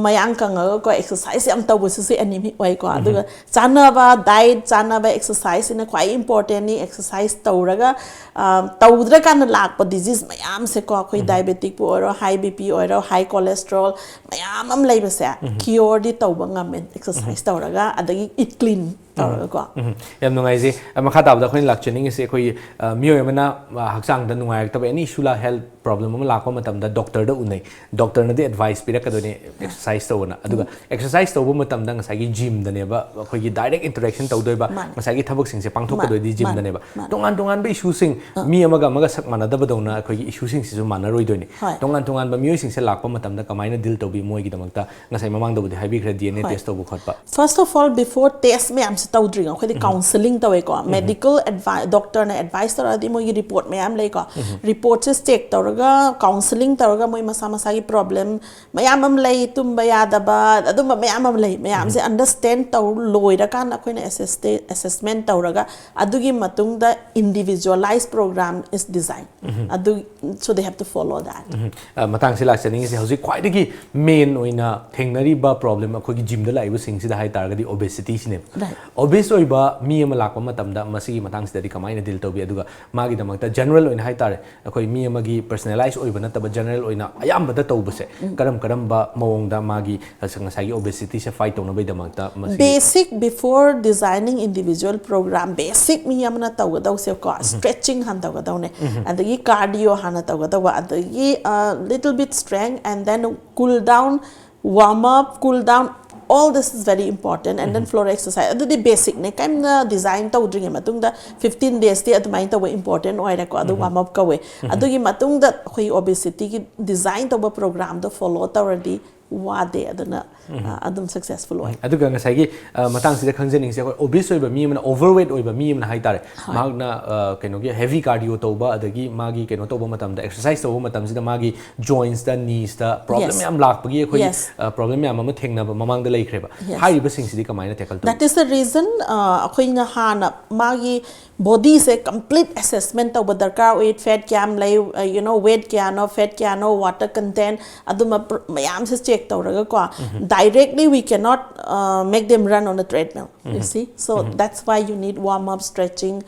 ꯃꯌꯥꯡ ꯀꯪꯉꯒꯀꯣ exercise ꯌꯥꯝ ꯇꯧꯕꯁꯤꯁꯨ anemic ꯑꯣꯏꯀꯣ꯫ ꯑꯗꯨꯒ ꯆꯥꯅꯕ diet, ꯆꯥꯅꯕ exercise ꯁꯤꯅ ꯈ꯭ꯋꯥꯏ important ꯅꯤ꯫ Exercise ꯇꯧꯔꯒ, ꯑ, ꯇꯧꯗ꯭ꯔꯀꯥꯟꯗ ꯂꯥꯛꯄ disease ꯃꯌꯥꯝꯁꯦꯀꯣ, ꯑꯩꯈꯣꯏ diabetic ꯄꯨ ꯑꯣꯏꯔꯣ, high B P ꯑꯣꯏꯔꯣ, high cholesterol ꯃꯌꯥꯝ ꯑꯃ ꯂꯩꯕꯁꯦ cure ꯗꯤ ꯇꯧꯕ ꯉꯝꯃꯦ exercise ꯇꯧꯔꯒ, ꯑꯗꯒꯤ eat clean ꯇꯧꯔꯒꯀꯣ꯫ ꯎꯝ, ꯌꯥꯝ ꯅꯨꯡꯉꯥꯏꯖꯩ꯫ ꯑ, ꯃꯈꯥ ꯇꯥꯕꯗ ꯑꯩꯈꯣꯏꯅ ꯂꯥꯛꯆꯅꯤꯡꯉꯤꯁꯦ, ꯑꯩꯈꯣꯏꯒꯤ, ꯑ, ꯃꯤꯑꯣꯏ ꯑꯃꯅ, ꯑ, ꯍꯛꯆꯥꯡꯗ ꯅꯨꯡꯉꯥꯏꯔꯛꯇꯕ any issue ꯂꯥꯛ, health problem ꯑꯃ ꯂꯥꯛꯄ ꯃꯇꯝꯗ doctor ꯗ ꯎꯅꯩ, doctor ꯅꯗꯤ advice ꯄꯤꯔꯛꯀꯗꯣꯏꯅꯦ exercise ꯇꯧꯕꯅ꯫ ꯑꯗꯨꯒ exercise ꯇꯧꯕ ꯃꯇꯝꯗ ꯉꯁꯥꯏꯒꯤ gym ꯗꯅꯦꯕ ꯑꯩꯈꯣꯏꯒꯤ direct interaction ꯇꯧꯗꯣꯏꯕ, ꯃꯥꯅꯦ꯫ ꯉꯁꯥꯏꯒꯤ ꯊꯕꯛꯁꯤꯡꯁꯦ ꯄꯥꯡꯊꯣꯛꯀꯗꯣꯏꯗꯤ ꯃꯥꯅꯦ, gym ꯃꯥꯅꯦ, ꯗꯅꯦꯕ꯫ ꯃꯥꯅꯦ꯫ ꯇꯣꯉꯥꯟ ꯇꯣꯉꯥꯟꯕ issue ꯁꯤꯡ, ꯃꯤ ꯑꯃꯒ ꯑꯃꯒ ꯁꯛ ꯃꯥꯟꯅꯗꯕꯗꯧꯅ ꯑꯩꯈꯣꯏꯒꯤ issue ꯁꯤꯡꯁꯤꯁꯨ ꯃꯥꯟꯅꯔꯣꯏꯗꯣꯏꯅꯤ꯫ ꯍꯣꯏ꯫ ꯇꯣꯉꯥꯟ ꯇꯣꯉꯥꯟꯕ ꯃꯤꯑꯣꯏꯁꯤꯡꯁꯦ ꯂꯥꯛꯄ ꯃꯇꯝꯗ ꯀꯃꯥꯏꯅ deal ꯇꯧꯕꯤ ꯃꯣꯏꯒꯤꯗꯃꯛꯇ? ꯉꯁꯥꯏ ꯃꯃꯥꯡꯗꯕꯨꯗꯤ ꯍꯥꯏꯕꯤꯈ꯭ꯔꯦ, D N A ꯍꯣꯏ꯫ test ꯇꯧꯕ ꯈꯣꯠꯄ꯫ First of all, before test ꯃꯌꯥꯝ ꯇꯧꯗ꯭ꯔꯤꯉꯩ ꯑꯩꯈꯣꯏꯗꯤ ꯀꯥꯎꯟꯁꯤꯂꯤꯡ ꯇꯧꯋꯦꯀꯣ꯫ ꯃꯦꯗꯤꯀꯦꯜ ꯑꯦꯗꯚꯥꯏ ꯗꯣꯛꯇꯔꯅ ꯑꯦꯗꯚꯥꯏꯁ ꯇꯧꯔꯛꯑꯗꯤ ꯃꯣꯏꯒꯤ ꯔꯤꯄꯣꯔꯠ ꯃꯌꯥꯝ ꯂꯩꯀꯣ꯫ ꯔꯤꯄꯣꯔꯠꯁꯦ ꯆꯦꯛ ꯇꯧꯔꯒ, ꯀꯥꯎꯟꯁꯤꯂꯤꯡ ꯇꯧꯔꯒ, ꯃꯣꯏ ꯃꯁꯥ ꯃꯁꯥꯒꯤ ꯄ꯭ꯔꯣꯕ꯭ꯂꯦꯝ ꯃꯌꯥꯝ ꯑꯃ ꯂꯩ, ꯇꯨꯝꯕ ꯌꯥꯗꯕ, ꯑꯗꯨꯝꯕ ꯃꯌꯥꯝ ꯑꯃ ꯂꯩ꯫ ꯃꯌꯥꯝꯁꯦ ꯑꯟꯗꯔꯁ꯭ꯇꯦꯟ ꯇꯧ ꯂꯣꯏꯔꯀꯥꯟꯗ ꯑꯩꯈꯣꯏꯅ ꯑꯦꯁꯦꯁꯃꯦꯟ ꯇꯧꯔꯒ, ꯑꯗꯨꯒꯤ ꯃꯇꯨꯡꯗ individualized program is design. ꯑꯗꯨ, so they have to follow that. ꯎꯝ꯫ ꯑ, ꯃꯇꯥꯡꯁꯤ ꯂꯥꯛꯆꯅꯤꯡꯉꯤꯁꯦ, ꯍꯧꯖꯤꯛ ꯈ꯭ꯋꯥꯏꯗꯒꯤ ꯃꯦꯟ ꯑꯣꯏꯅ ꯊꯦꯡꯅꯔꯤꯕ ꯄ꯭ꯔꯣꯕ꯭ꯂꯦꯝ ꯑꯩꯈꯣꯏꯒꯤ ꯖꯤꯝꯗ ꯂꯥꯛꯏꯕꯁꯤꯡꯁꯤꯗ ꯍꯥꯏ ꯇꯥꯔꯒꯗꯤ ꯑꯣꯕꯦꯁꯤꯇꯤꯁꯤꯅꯦꯕ꯫ Right. ꯑꯣꯕꯦꯁ ꯑꯣꯏꯕ ꯃꯤ ꯑꯃ ꯂꯥꯛꯄ ꯃꯇꯝꯗ ꯃꯁꯤꯒꯤ ꯃꯇꯥꯡꯁꯤꯗꯗꯤ ꯀꯃꯥꯏꯅ ꯗꯤꯜ ꯇꯧꯕꯤ? ꯑꯗꯨꯒ ꯃꯥꯒꯤꯗꯃꯛꯇ ꯖꯦꯅꯔꯦꯜ ꯑꯣꯏꯅ ꯍꯥꯏ ꯇꯥꯔꯦ, ꯑꯩꯈꯣꯏ ꯃꯤ ꯑꯃꯒꯤ ꯄꯔꯁꯅꯦꯂꯥꯏꯁ ꯑꯣꯏꯕ ꯅꯠꯇꯕ ꯖꯦꯅꯔꯦꯜ ꯑꯣꯏꯅ ꯑꯌꯥꯝꯕꯗ ꯇꯧꯕꯁꯦ ꯀꯔꯝ ꯀꯔꯝꯕ ꯃꯑꯣꯡꯗ ꯃꯥꯒꯤ, ꯑ, ꯉꯁꯥꯏꯒꯤ ꯑꯣꯕꯦꯁꯤꯇꯤꯁꯦ ꯐꯥꯏꯠ ꯇꯧꯅꯕꯒꯤꯗꯃꯛꯇ ꯃꯁꯤꯒꯤ Basic before designing individual program, basic ꯃꯤ ꯑꯃꯅ ꯇꯧꯒꯗꯧꯁꯦꯀꯣ, stretching ꯍꯥꯟꯅ ꯇꯧꯒꯗꯧꯅꯦ, ꯑꯗꯒꯤ cardio ꯍꯥꯟꯅ ꯇꯧꯒꯗꯧꯕ, ꯑꯗꯒꯤ little bit strength and then cool down, warm up, cool down, all this is very important, and then floor exercise. ꯑꯗꯨꯗꯤ ꯕꯦꯁꯤꯛꯅꯦ, ꯀꯔꯤꯝꯅ ꯗꯤꯖꯥꯏꯟ ꯇꯧꯗ꯭ꯔꯤꯉꯩ ꯃꯇꯨꯡꯗ fifteen daysꯇꯤ ꯑꯗꯨꯃꯥꯏꯅ ꯇꯧꯕ ꯏꯝꯄꯣꯔꯇꯦꯟ ꯑꯣꯏꯔꯦꯀꯣ꯫ ꯑꯗꯨ ꯋꯥꯔꯝ ꯑꯞ ꯀꯧꯋꯦ꯫ ꯑꯗꯨꯒꯤ ꯃꯇꯨꯡꯗ ꯑꯩꯈꯣꯏ ꯑꯣꯕꯦꯁꯤꯇꯤꯒꯤ ꯗꯤꯖꯥꯏꯟ ꯇꯧꯕ ꯄ꯭ꯔꯣꯒ꯭ꯔꯥꯝꯗꯣ ꯐꯣꯂꯣ ꯇꯧꯔꯗꯤ ꯋꯥꯗꯦ꯫ ꯑꯗꯨꯅ ꯑ, ꯑꯗꯨꯝ ꯁꯛꯁꯦꯁꯐꯨꯜ ꯑꯣꯏ꯫ ꯑꯗꯨꯒ ꯉꯁꯥꯏꯒꯤ, ꯑ, ꯃꯇꯥꯡꯁꯤꯗ ꯈꯪꯖꯅꯤꯡꯉꯤꯁꯦ, ꯑꯩꯈꯣꯏ ꯑꯣꯕꯤꯁ ꯑꯣꯏꯕ ꯃꯤ ꯑꯃꯅ, ꯑꯣꯚꯔꯋꯦꯠ ꯑꯣꯏꯕ ꯃꯤ ꯑꯃꯅ ꯍꯥꯏꯇꯥꯔꯦ, ꯃꯍꯥꯛꯅ, ꯑ, ꯀꯩꯅꯣꯒꯤ ꯍꯦꯚꯤ ꯀꯥꯔꯗꯤꯑꯣ ꯇꯧꯕ, ꯑꯗꯒꯤ ꯃꯥꯒꯤ ꯀꯩꯅꯣ ꯇꯧꯕ ꯃꯇꯝꯗ, ꯑꯦꯛꯁꯔꯁꯥꯏꯁ ꯇꯧꯕ ꯃꯇꯝꯁꯤꯗ ꯃꯥꯒꯤ ꯖꯣꯏꯟꯁꯇ, ꯅꯤꯁꯇ ꯄ꯭ꯔꯣꯕ꯭ꯂꯦꯝ Yes. ꯃꯌꯥꯝ ꯂꯥꯛꯄꯒꯤ ꯑꯩꯈꯣꯏꯒꯤ, Yes. ꯑ, ꯄ꯭ꯔꯣꯕ꯭ꯂꯦꯝ ꯃꯌꯥꯝ ꯑꯃ ꯊꯦꯡꯅꯕ ꯃꯃꯥꯡꯗ ꯂꯩꯈ꯭ꯔꯦꯕ꯫ Yes. ꯍꯥꯏꯔꯤꯕꯁꯤꯡꯁꯤꯗꯤ ꯀꯃꯥꯏꯅ ꯇꯦꯀꯜ ꯇꯧ? That is the reason, ꯑ, ꯑꯩꯈꯣꯏꯅ ꯍꯥꯟꯅ ꯃꯥꯒꯤ ꯕꯣꯗꯤꯁꯦ ꯀꯝꯄ꯭ꯂꯤꯠ ꯑꯦꯁꯦꯁꯃꯦꯟ ꯇꯧꯕ ꯗꯔꯀꯥꯔ ꯑꯣꯏ꯫ ꯐꯦꯠ ꯀꯌꯥꯝ ꯂꯩ, ꯌꯨ ꯅꯣ, ꯋꯦꯠ ꯀꯌꯥꯅꯣ, ꯐꯦꯠ ꯀꯌꯥꯅꯣ, ꯋꯥꯇꯔ ꯀꯟꯇꯦꯟ, ꯑꯗꯨꯝꯕ ꯄ꯭ꯔ- ꯃꯌꯥꯝꯁꯦ ꯆꯦꯛ ꯇꯧꯔꯒꯀꯣ, directly we cannot make them run on a treadmill, you see. So that's why you need warm up, stretching,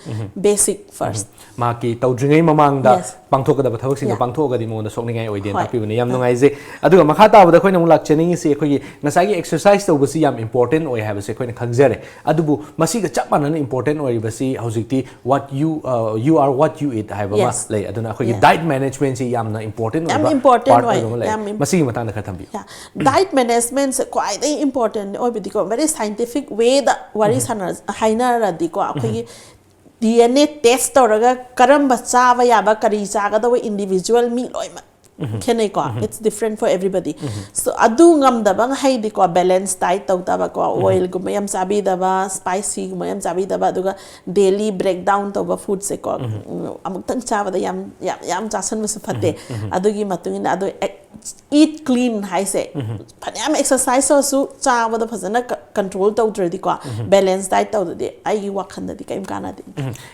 basic first. ꯃꯍꯥꯛꯀꯤ ꯇꯧꯗ꯭ꯔꯤꯉꯩ ꯃꯃꯥꯡꯗ Yes. ꯄꯥꯡꯊꯣꯛꯀꯗꯕ ꯊꯕꯛꯁꯤꯡꯗꯣ Yeah. ꯄꯥꯡꯊꯣꯛꯑꯒꯗꯤ ꯃꯉꯣꯟꯗ ꯁꯣꯛꯅꯤꯡꯉꯥꯏ ꯑꯣꯏꯗꯦꯅ ꯍꯣꯏ. ꯇꯥꯛꯄꯤꯕꯅꯦ꯫ ꯌꯥꯝ ꯅꯨꯡꯉꯥꯏꯖꯩ꯫ ꯑꯗꯨꯒ ꯃꯈꯥ ꯇꯥꯕꯗ ꯑꯩꯈꯣꯏꯅ ꯑꯃꯨꯛ ꯂꯥꯛꯆꯅꯤꯡꯉꯤꯁꯤ, ꯑꯩꯈꯣꯏꯒꯤ ꯉꯁꯥꯏꯒꯤ ꯑꯦꯛꯁꯔꯁꯥꯏꯁ ꯇꯧꯕꯁꯤ ꯌꯥꯝ ꯏꯝꯄꯣꯔꯇꯦꯟ ꯑꯣꯏ ꯍꯥꯏꯕꯁꯦ ꯑꯩꯈꯣꯏꯅ ꯈꯪꯖꯔꯦ꯫ ꯑꯗꯨꯕꯨ ꯃꯁꯤꯒ ꯆꯞ ꯃꯥꯟꯅꯅ ꯏꯝꯄꯣꯔꯇꯦꯟ ꯑꯣꯏꯔꯤꯕꯁꯤ ꯍꯧꯖꯤꯛꯇꯤ what you, uh, you are what you eat ꯍꯥꯏꯕ ꯑꯃ Yes. ꯂꯩ꯫ ꯑꯗꯨꯅ ꯑꯩꯈꯣꯏꯒꯤ Yeah. ꯗꯥꯏꯠ ꯃꯦꯅꯦꯖꯃꯦꯟꯁꯤ ꯌꯥꯝꯅ ꯏꯝꯄꯣꯔꯇꯦꯟ ꯌꯥꯝ ꯑꯣꯏꯕ important ꯄꯥꯔꯠ ꯑꯣꯏ, ꯑꯣꯏꯕ ꯑꯃ ꯂꯩ꯫ ꯌꯥꯝ im- ꯃꯁꯤꯒꯤ ꯃꯇꯥꯡꯗ ꯈꯔ ꯊꯝꯕꯤꯌꯨ꯫ ꯗꯥꯏꯠ ꯃꯦꯅꯦꯖꯃꯦꯟꯁꯦ ꯈ꯭ꯋꯥꯏꯗꯒꯤ ꯏꯝꯄꯣꯔꯇꯦꯟ ꯑꯣꯏꯕꯗꯤꯀꯣ, ꯚꯦꯔꯤ ꯁꯥꯏꯟꯇꯤꯐꯤꯛ ꯋꯦꯗ ꯋꯥꯔꯤ ꯁꯥꯟꯅ ꯍꯥꯏꯅꯔꯗꯤꯀꯣ, ꯑꯩꯈꯣꯏꯒꯤ ꯗꯤ ꯑꯦꯟ ꯑꯦ ꯇꯦꯁ ꯇꯧꯔꯒ ꯀꯔꯝꯕ ꯆꯥꯕ ꯌꯥꯕ, ꯀꯔꯤ ꯆꯥꯒꯗꯧꯕ, ꯏꯟꯗꯤꯚꯤꯖꯨꯋꯦꯜ ꯃꯤ ꯂꯣꯏꯅꯃꯛ ꯈꯦꯠꯅꯩꯀꯣ, it's different for everybody. So ꯑꯗꯨ ꯉꯝꯗꯕ ꯉꯩꯗꯤꯀꯣ, balance diet ꯇꯧꯗꯕꯀꯣ, oilꯒꯨꯝꯕ ꯌꯥꯝ ꯆꯥꯕꯤꯗꯕ, spicyꯒꯨꯝꯕ ꯌꯥꯝ ꯆꯥꯕꯤꯗꯕ, ꯑꯗꯨꯒ daily breakdown ꯇꯧꯕ foodꯁꯦꯀꯣ, ꯑꯃꯨꯛꯇꯪ ꯆꯥꯕꯗ ꯌꯥꯝ ꯌꯥꯝ ꯌꯥꯝ ꯆꯥꯁꯟꯕꯁꯨ ꯐꯠꯇꯦ꯫ ꯑꯗꯨꯒꯤ ꯃꯇꯨꯡ ꯏꯟꯅ ꯑꯗꯨ eat clean ꯍꯥꯏꯁꯦ, ꯐꯅꯌꯥꯝ exercise ꯇꯧꯔꯁꯨ ꯆꯥꯕꯗ ꯐꯖꯅ control ꯇꯧꯗ꯭ꯔꯗꯤꯀꯣ, balance diet ꯇꯧꯗ꯭ꯔꯗꯤ ꯑꯩꯒꯤ ꯋꯥꯈꯜꯗꯗꯤ ꯀꯔꯤꯝ ꯀꯥꯟꯅꯗꯦ꯫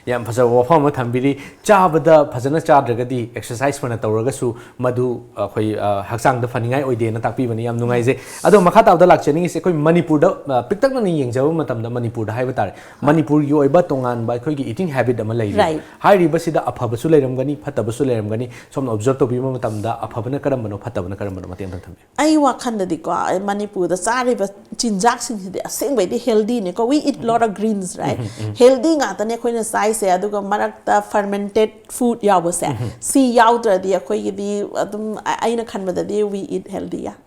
ꯌꯥꯝ ꯐꯖꯕ ꯋꯥꯐꯝ ꯑꯃ ꯊꯝꯕꯤꯔꯤ꯫ ꯆꯥꯕꯗ ꯐꯖꯅ ꯆꯥꯗ꯭ꯔꯒꯗꯤ, exercise ꯐꯅ ꯇꯧꯔꯒꯁꯨ, ꯃꯗꯨ ꯑꯩꯈꯣꯏ ꯍꯛꯆꯥꯡꯗ ꯐꯅꯤꯡꯉꯥꯏ ꯑꯣꯏꯗꯦꯅ ꯇꯥꯛꯄꯤꯕꯅꯤ꯫ ꯌꯥꯝ ꯅꯨꯡꯉꯥꯏꯖꯩ꯫ ꯑꯗꯣ ꯃꯈꯥ ꯇꯥꯕꯗ ꯂꯥꯛꯆꯅꯤꯡꯉꯤꯁꯦ, ꯑꯩꯈꯣꯏ ꯃꯅꯤꯄꯨꯔꯗ ꯄꯤꯛꯇꯛꯅꯅ ꯌꯦꯡꯖꯕ ꯃꯇꯝꯗ, ꯃꯅꯤꯄꯨꯔꯗ ꯍꯥꯏꯕ ꯇꯥꯔꯦ, ꯃꯅꯤꯄꯨꯔꯒꯤ ꯑꯣꯏꯕ ꯇꯣꯉꯥꯟꯕ ꯑꯩꯈꯣꯏꯒꯤ eating habit ꯑꯃ ꯂꯩꯔꯤ꯫ Right. ꯍꯥꯏꯔꯤꯕꯁꯤꯗ ꯑꯐꯕꯁꯨ ꯂꯩꯔꯝꯒꯅꯤ, ꯐꯠꯇꯕꯁꯨ ꯂꯩꯔꯝꯒꯅꯤ꯫ ꯁꯣꯝꯅ observe ꯇꯧꯕꯤꯕ ꯃꯇꯝꯗ ꯑꯐꯕꯅ ꯀꯔꯝꯕꯅꯣ, ꯐꯠꯇꯕꯅ ꯀꯔꯝꯕꯅꯣ, ꯃꯇꯦꯛ ꯑꯃꯇꯪ ꯊꯝꯕꯤꯌꯨ꯫ ꯑꯩ ꯋꯥꯈꯜꯗꯗꯤꯀꯣ, ꯃꯅꯤꯄꯨꯔꯗ ꯆꯥꯔꯤꯕ ꯆꯤꯟꯖꯥꯛꯁꯤꯡꯁꯤꯗꯤ ꯑꯁꯦꯡꯕꯩꯗꯤ healthyꯅꯦꯀꯣ꯫ We eat lot of greens, right? Healthy ꯉꯥꯛꯇꯅꯦ ꯑꯩꯈꯣꯏꯅ ꯆꯥꯏꯁꯦ꯫ ꯑꯗꯨꯒ ꯃꯔꯛꯇ fermented food ꯌꯥꯎꯕꯁꯦ, ꯁꯤ ꯌꯥꯎꯗ꯭ꯔꯗꯤ ꯑꯩꯈꯣꯏꯒꯤꯗꯤ ꯑꯗꯨꯝ, ꯑꯩꯅ ꯈꯟꯕꯗꯗꯤ we eat healthy, yeah.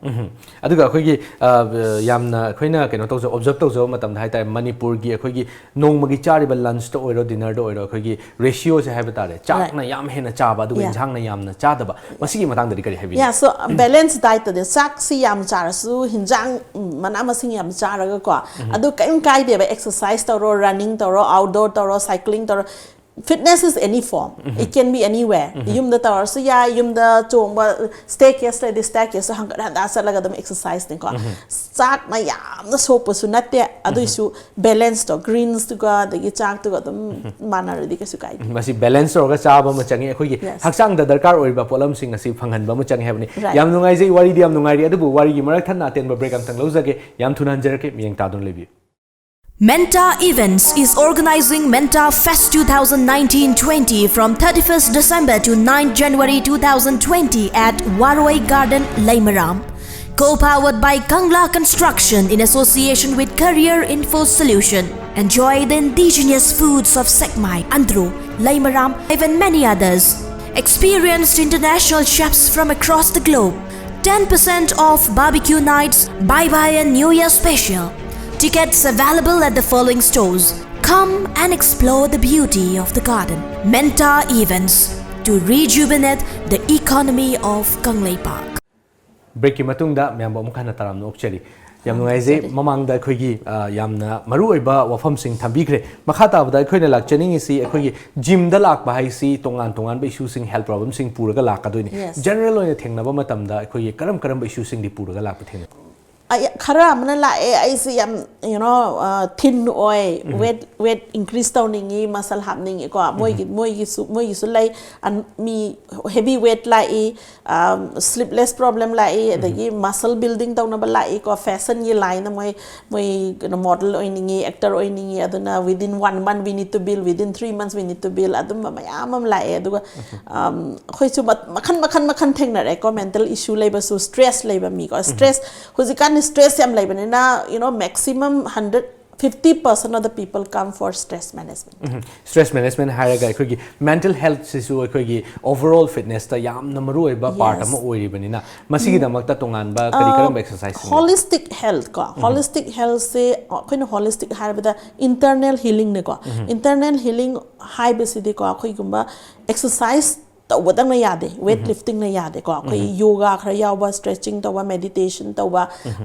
ꯑꯗꯨꯒ ꯑꯩꯈꯣꯏꯒꯤ ꯌꯥꯝꯅ ꯑꯩꯈꯣꯏꯅ ꯀꯩꯅꯣ ꯇꯧꯖ observe ꯇꯧꯖꯕ ꯃꯇꯝꯗ ꯍꯥꯏꯇꯥꯔꯦ, ꯃꯅꯤꯄꯨꯔꯒꯤ ꯑꯩꯈꯣꯏꯒꯤ ꯅꯣꯡꯃꯒꯤ ꯆꯥꯔꯤꯕ lunchꯇ ꯑꯣꯏꯔꯣ, dinnerꯗ ꯑꯣꯏꯔꯣ, ꯑꯩꯈꯣꯏꯒꯤ ratioꯁꯦ ꯍꯥꯏꯕ ꯇꯥꯔꯦ, ꯆꯥꯛꯅ ꯌꯥꯝ ꯍꯦꯟꯅ ꯆꯥꯕ ꯑꯗꯨꯒ Yeah. ꯏꯟꯁꯥꯡꯅ ꯌꯥꯝꯅ ꯆꯥꯗꯕ, ꯃꯁꯤꯒꯤ ꯃꯇꯥꯡꯗꯗꯤ ꯀꯔꯤ ꯍꯥꯏꯕꯤꯅꯤꯡꯉꯤ? Yeah, so balance dietꯇꯗꯤ ꯆꯥꯛꯁꯤ ꯌꯥꯝ ꯆꯥꯔꯁꯨ, ꯍꯤꯟꯖꯥꯡ, ꯎꯝ, ꯃꯅꯥ ꯃꯁꯤꯡ ꯌꯥꯝ ꯆꯥꯔꯒꯀꯣ, ꯑꯗꯨ ꯀꯔꯤꯝ ꯀꯥꯏꯗꯦꯕ꯫ Exercise ꯇꯧꯔꯣ, running ꯇꯧꯔꯣ, outdoor ꯇꯧꯔꯣ, cycling ꯇꯧꯔꯣ, fitness is any form, it can be anywhere. ꯌꯨꯝꯗ ꯇꯧꯔꯁꯨ ꯌꯥꯏ, ꯌꯨꯝꯗ ꯆꯣꯡꯕ, staircase ꯂꯩꯔꯗꯤ staircaseꯇ ꯍꯪꯒꯠ ꯍꯟꯗꯥ ꯆꯠꯂꯒ ꯑꯗꯨꯝ exerciseꯅꯤꯀꯣ꯫ ꯆꯥꯛꯅ ꯌꯥꯝꯅ ꯁꯣꯛꯄꯁꯨ ꯅꯠꯇꯦ, ꯑꯗꯨꯏꯁꯨ balanceꯇꯣ, greensꯇꯨꯒ ꯑꯗꯒꯤ ꯆꯥꯛꯇꯨꯒ ꯑꯗꯨꯝ ꯃꯥꯟꯅꯔꯗꯤ ꯀꯩꯁꯨ ꯀꯥꯏꯗꯦ꯫ ꯃꯁꯤ balance ꯇꯧꯔꯒ ꯆꯥꯕ ꯑꯃ ꯆꯪꯉꯤ꯫ ꯑꯩꯈꯣꯏꯒꯤ Yes. ꯍꯛꯆꯥꯡꯗ ꯗꯔꯀꯥꯔ ꯑꯣꯏꯔꯤꯕ ꯄꯣꯠꯂꯝꯁꯤꯡ ꯑꯁꯤ ꯐꯪꯍꯟꯕ ꯑꯃ ꯆꯪꯉꯤ ꯍꯥꯏꯕꯅꯤ꯫ Right. ꯌꯥꯝ ꯅꯨꯡꯉꯥꯏꯖꯩ, ꯋꯥꯔꯤꯗꯤ ꯌꯥꯝ ꯅꯨꯡꯉꯥꯏꯔꯤ, ꯑꯗꯨꯕꯨ ꯋꯥꯔꯤꯒꯤ ꯃꯔꯛ ꯊꯠꯅ ꯑꯇꯦꯟꯕ break ꯑꯝꯇꯪ ꯂꯧꯖꯒꯦ꯫ ꯌꯥꯝ ꯊꯨꯅ ꯍꯟꯖꯔꯛꯀꯦ, ꯃꯤꯠꯌꯦꯡ ꯇꯥꯗꯨꯅ ꯂꯩꯕꯤꯌꯨ꯫ Menta Events is organizing Menta Fest twenty nineteen twenty from thirty-first December to ninth January two thousand twenty at Waroi Garden, Leimaram. Co-powered by Kangla Construction in association with Career Info Solution. Enjoy the indigenous foods of Sekmai, Andro, Leimaram, and many others. Experienced international chefs from across the globe. Ten percent off barbecue nights, bye bye and New Year special. Tickets available at the following stores. Come and explore the beauty of the garden. Menta Events. To rejuvenate the economy of Kangleipak. ꯕ꯭ꯔꯦꯛꯀꯤ ꯃꯇꯨꯡꯗ ꯃꯌꯥꯝꯕꯨ ꯑꯃꯨꯛ ꯍꯟꯅ ꯇꯔꯥꯝꯅ ꯑꯣꯛꯆꯔꯤ꯫ ꯌꯥꯝ ꯅꯨꯡꯉꯥꯏꯖꯩ꯫ ꯃꯃꯥꯡꯗ ꯑꯩꯈꯣꯏꯒꯤ ꯑ, ꯌꯥꯝꯅ ꯃꯔꯨꯑꯣꯏꯕ ꯋꯥꯐꯝꯁꯤꯡ ꯊꯝꯕꯤꯈ꯭ꯔꯦ꯫ ꯃꯈꯥ ꯇꯥꯕꯗ ꯑꯩꯈꯣꯏꯅ ꯂꯥꯛꯆꯅꯤꯡꯉꯤꯁꯤ, ꯑꯩꯈꯣꯏꯒꯤ ꯖꯤꯝꯗ ꯂꯥꯛꯄ ꯍꯥꯏꯁꯤ ꯇꯣꯉꯥꯟ ꯇꯣꯉꯥꯟꯕ ꯏꯁꯨꯁꯤꯡ, ꯍꯦꯜꯊ ꯄ꯭ꯔꯣꯕ꯭ꯂꯦꯝꯁꯤꯡ ꯄꯨꯔꯒ ꯂꯥꯛꯀꯗꯣꯏꯅꯤ꯫ Yes. ꯖꯦꯅꯔꯦꯜ ꯑꯣꯏꯅ ꯊꯦꯡꯅꯕ ꯃꯇꯝꯗ ꯑꯩꯈꯣꯏꯒꯤ ꯀꯔꯝ ꯀꯔꯝꯕ ꯏꯁꯨꯁꯤꯡꯗꯤ ꯄꯨꯔꯒ ꯂꯥꯛꯄ ꯊꯦꯡꯅꯩ? ꯑꯩ- ꯈꯔ ꯑꯃꯅ ꯂꯥꯛꯑꯦ, ꯑꯩꯁꯦ ꯌꯥꯝ, you know, ꯊꯤꯟ ꯑꯣꯏ, ꯋꯦꯠ ꯋꯦꯠ ꯏꯟꯀ꯭ꯔꯤꯁ ꯇꯧꯅꯤꯡꯉꯤ, ꯃꯁꯜ ꯍꯥꯞꯅꯤꯡꯉꯤꯀꯣ꯫ ꯃꯣꯏꯒꯤ ꯃꯣꯏꯒꯤꯁꯨ ꯃꯣꯏꯒꯤꯁꯨ ꯂꯩ꯫ ꯑꯟ- ꯃꯤ ꯍꯦꯚꯤ ꯋꯦꯠ ꯂꯥꯛꯏ, ꯁ꯭ꯂꯤꯞꯂꯦꯁ ꯄ꯭ꯔꯣꯕ꯭ꯂꯦꯝ ꯂꯥꯛꯏ, ꯑꯗꯒꯤ ꯃꯁꯜ ꯕꯤꯜꯗꯤꯡ ꯇꯧꯅꯕ ꯂꯥꯛꯏꯀꯣ꯫ ꯐꯦꯁꯟꯒꯤ ꯂꯥꯏꯟꯗ ꯃꯣꯏ ꯃꯣꯏ ꯀꯩꯅꯣ ꯃꯣꯗꯦꯜ ꯑꯣꯏꯅꯤꯡꯉꯤ, ꯑꯦꯛꯇꯔ ꯑꯣꯏꯅꯤꯡꯉꯤ, ꯑꯗꯨꯅ within one month we need to build, within three months we need to build, ꯑꯗꯨꯝꯕ ꯃꯌꯥꯝ ꯑꯃ ꯂꯥꯛꯑꯦ꯫ ꯑꯗꯨꯒ ꯑꯝ, ꯑꯩꯈꯣꯏꯁꯨ ꯃ- ꯃꯈꯟ ꯃꯈꯟ ꯃꯈꯟ ꯊꯦꯡꯅꯔꯦꯀꯣ꯫ ꯃꯦꯟꯇꯦꯜ ꯏꯁꯨ ꯂꯩꯕꯁꯨ, ꯁ꯭ꯇ꯭ꯔꯦꯁ ꯂꯩꯕ ꯃꯤꯀꯣ꯫ ꯁ꯭ꯇ꯭ꯔꯦꯁ, ꯍꯧꯖꯤꯛꯀꯥꯟꯗꯤ ꯁ꯭ꯇ꯭ꯔꯦꯁ ꯌꯥꯝ ꯂꯩꯕꯅꯤꯅ, you know, maximum hundred fifty percent of the people come for stress management. Stress management ꯍꯥꯏꯔꯒ ꯑꯩꯈꯣꯏꯒꯤ ꯃꯦꯟꯇꯦꯜ ꯍꯦꯜꯊꯁꯤꯁꯨ ꯑꯩꯈꯣꯏꯒꯤ ꯑꯣꯚꯔꯑꯣꯜ ꯐꯤꯠꯅꯦꯁꯇ ꯌꯥꯝꯅ ꯃꯔꯨꯑꯣꯏꯕ ꯄꯥꯔꯠ Yes. ꯑꯃ ꯑꯣꯏꯔꯤꯕꯅꯤꯅ, ꯃꯁꯤꯒꯤꯗꯃꯛꯇ ꯇꯣꯉꯥꯟꯕ ꯀꯔꯤ ꯀꯔꯝꯕ ꯑꯦꯛꯁꯔꯁꯥꯏꯁ? Holistic health ꯀꯣ, ꯍꯣꯂꯤꯁꯇꯤꯛ ꯍꯦꯜꯊꯁꯦ ꯑꯩꯈꯣꯏꯅ ꯍꯣꯂꯤꯁꯇꯤꯛ ꯍꯥꯏꯔꯕꯗ ꯏꯟꯇꯔꯅꯦꯜ ꯍꯤꯂꯤꯡꯅꯦꯀꯣ꯫ ꯏꯟꯇꯔꯅꯦꯜ ꯍꯤꯂꯤꯡ ꯍꯥꯏꯕꯁꯤꯗꯤꯀꯣ, ꯑꯩꯈꯣꯏꯒꯨꯝꯕ ꯑꯦꯛꯁꯔꯁꯥꯏꯁ ꯇꯧꯕꯗꯪꯅ ꯌꯥꯗꯦ, ꯋꯦꯠ ꯂꯤꯐꯇꯤꯡꯅ ꯌꯥꯗꯦꯀꯣ꯫ ꯑꯩꯈꯣꯏ ꯌꯣꯒꯥ ꯈꯔ ꯌꯥꯎꯕ, ꯁ꯭ꯇ꯭ꯔꯦꯆꯤꯡ ꯇꯧꯕ, ꯃꯦꯗꯤꯇꯦꯁꯟ ꯇꯧꯕ,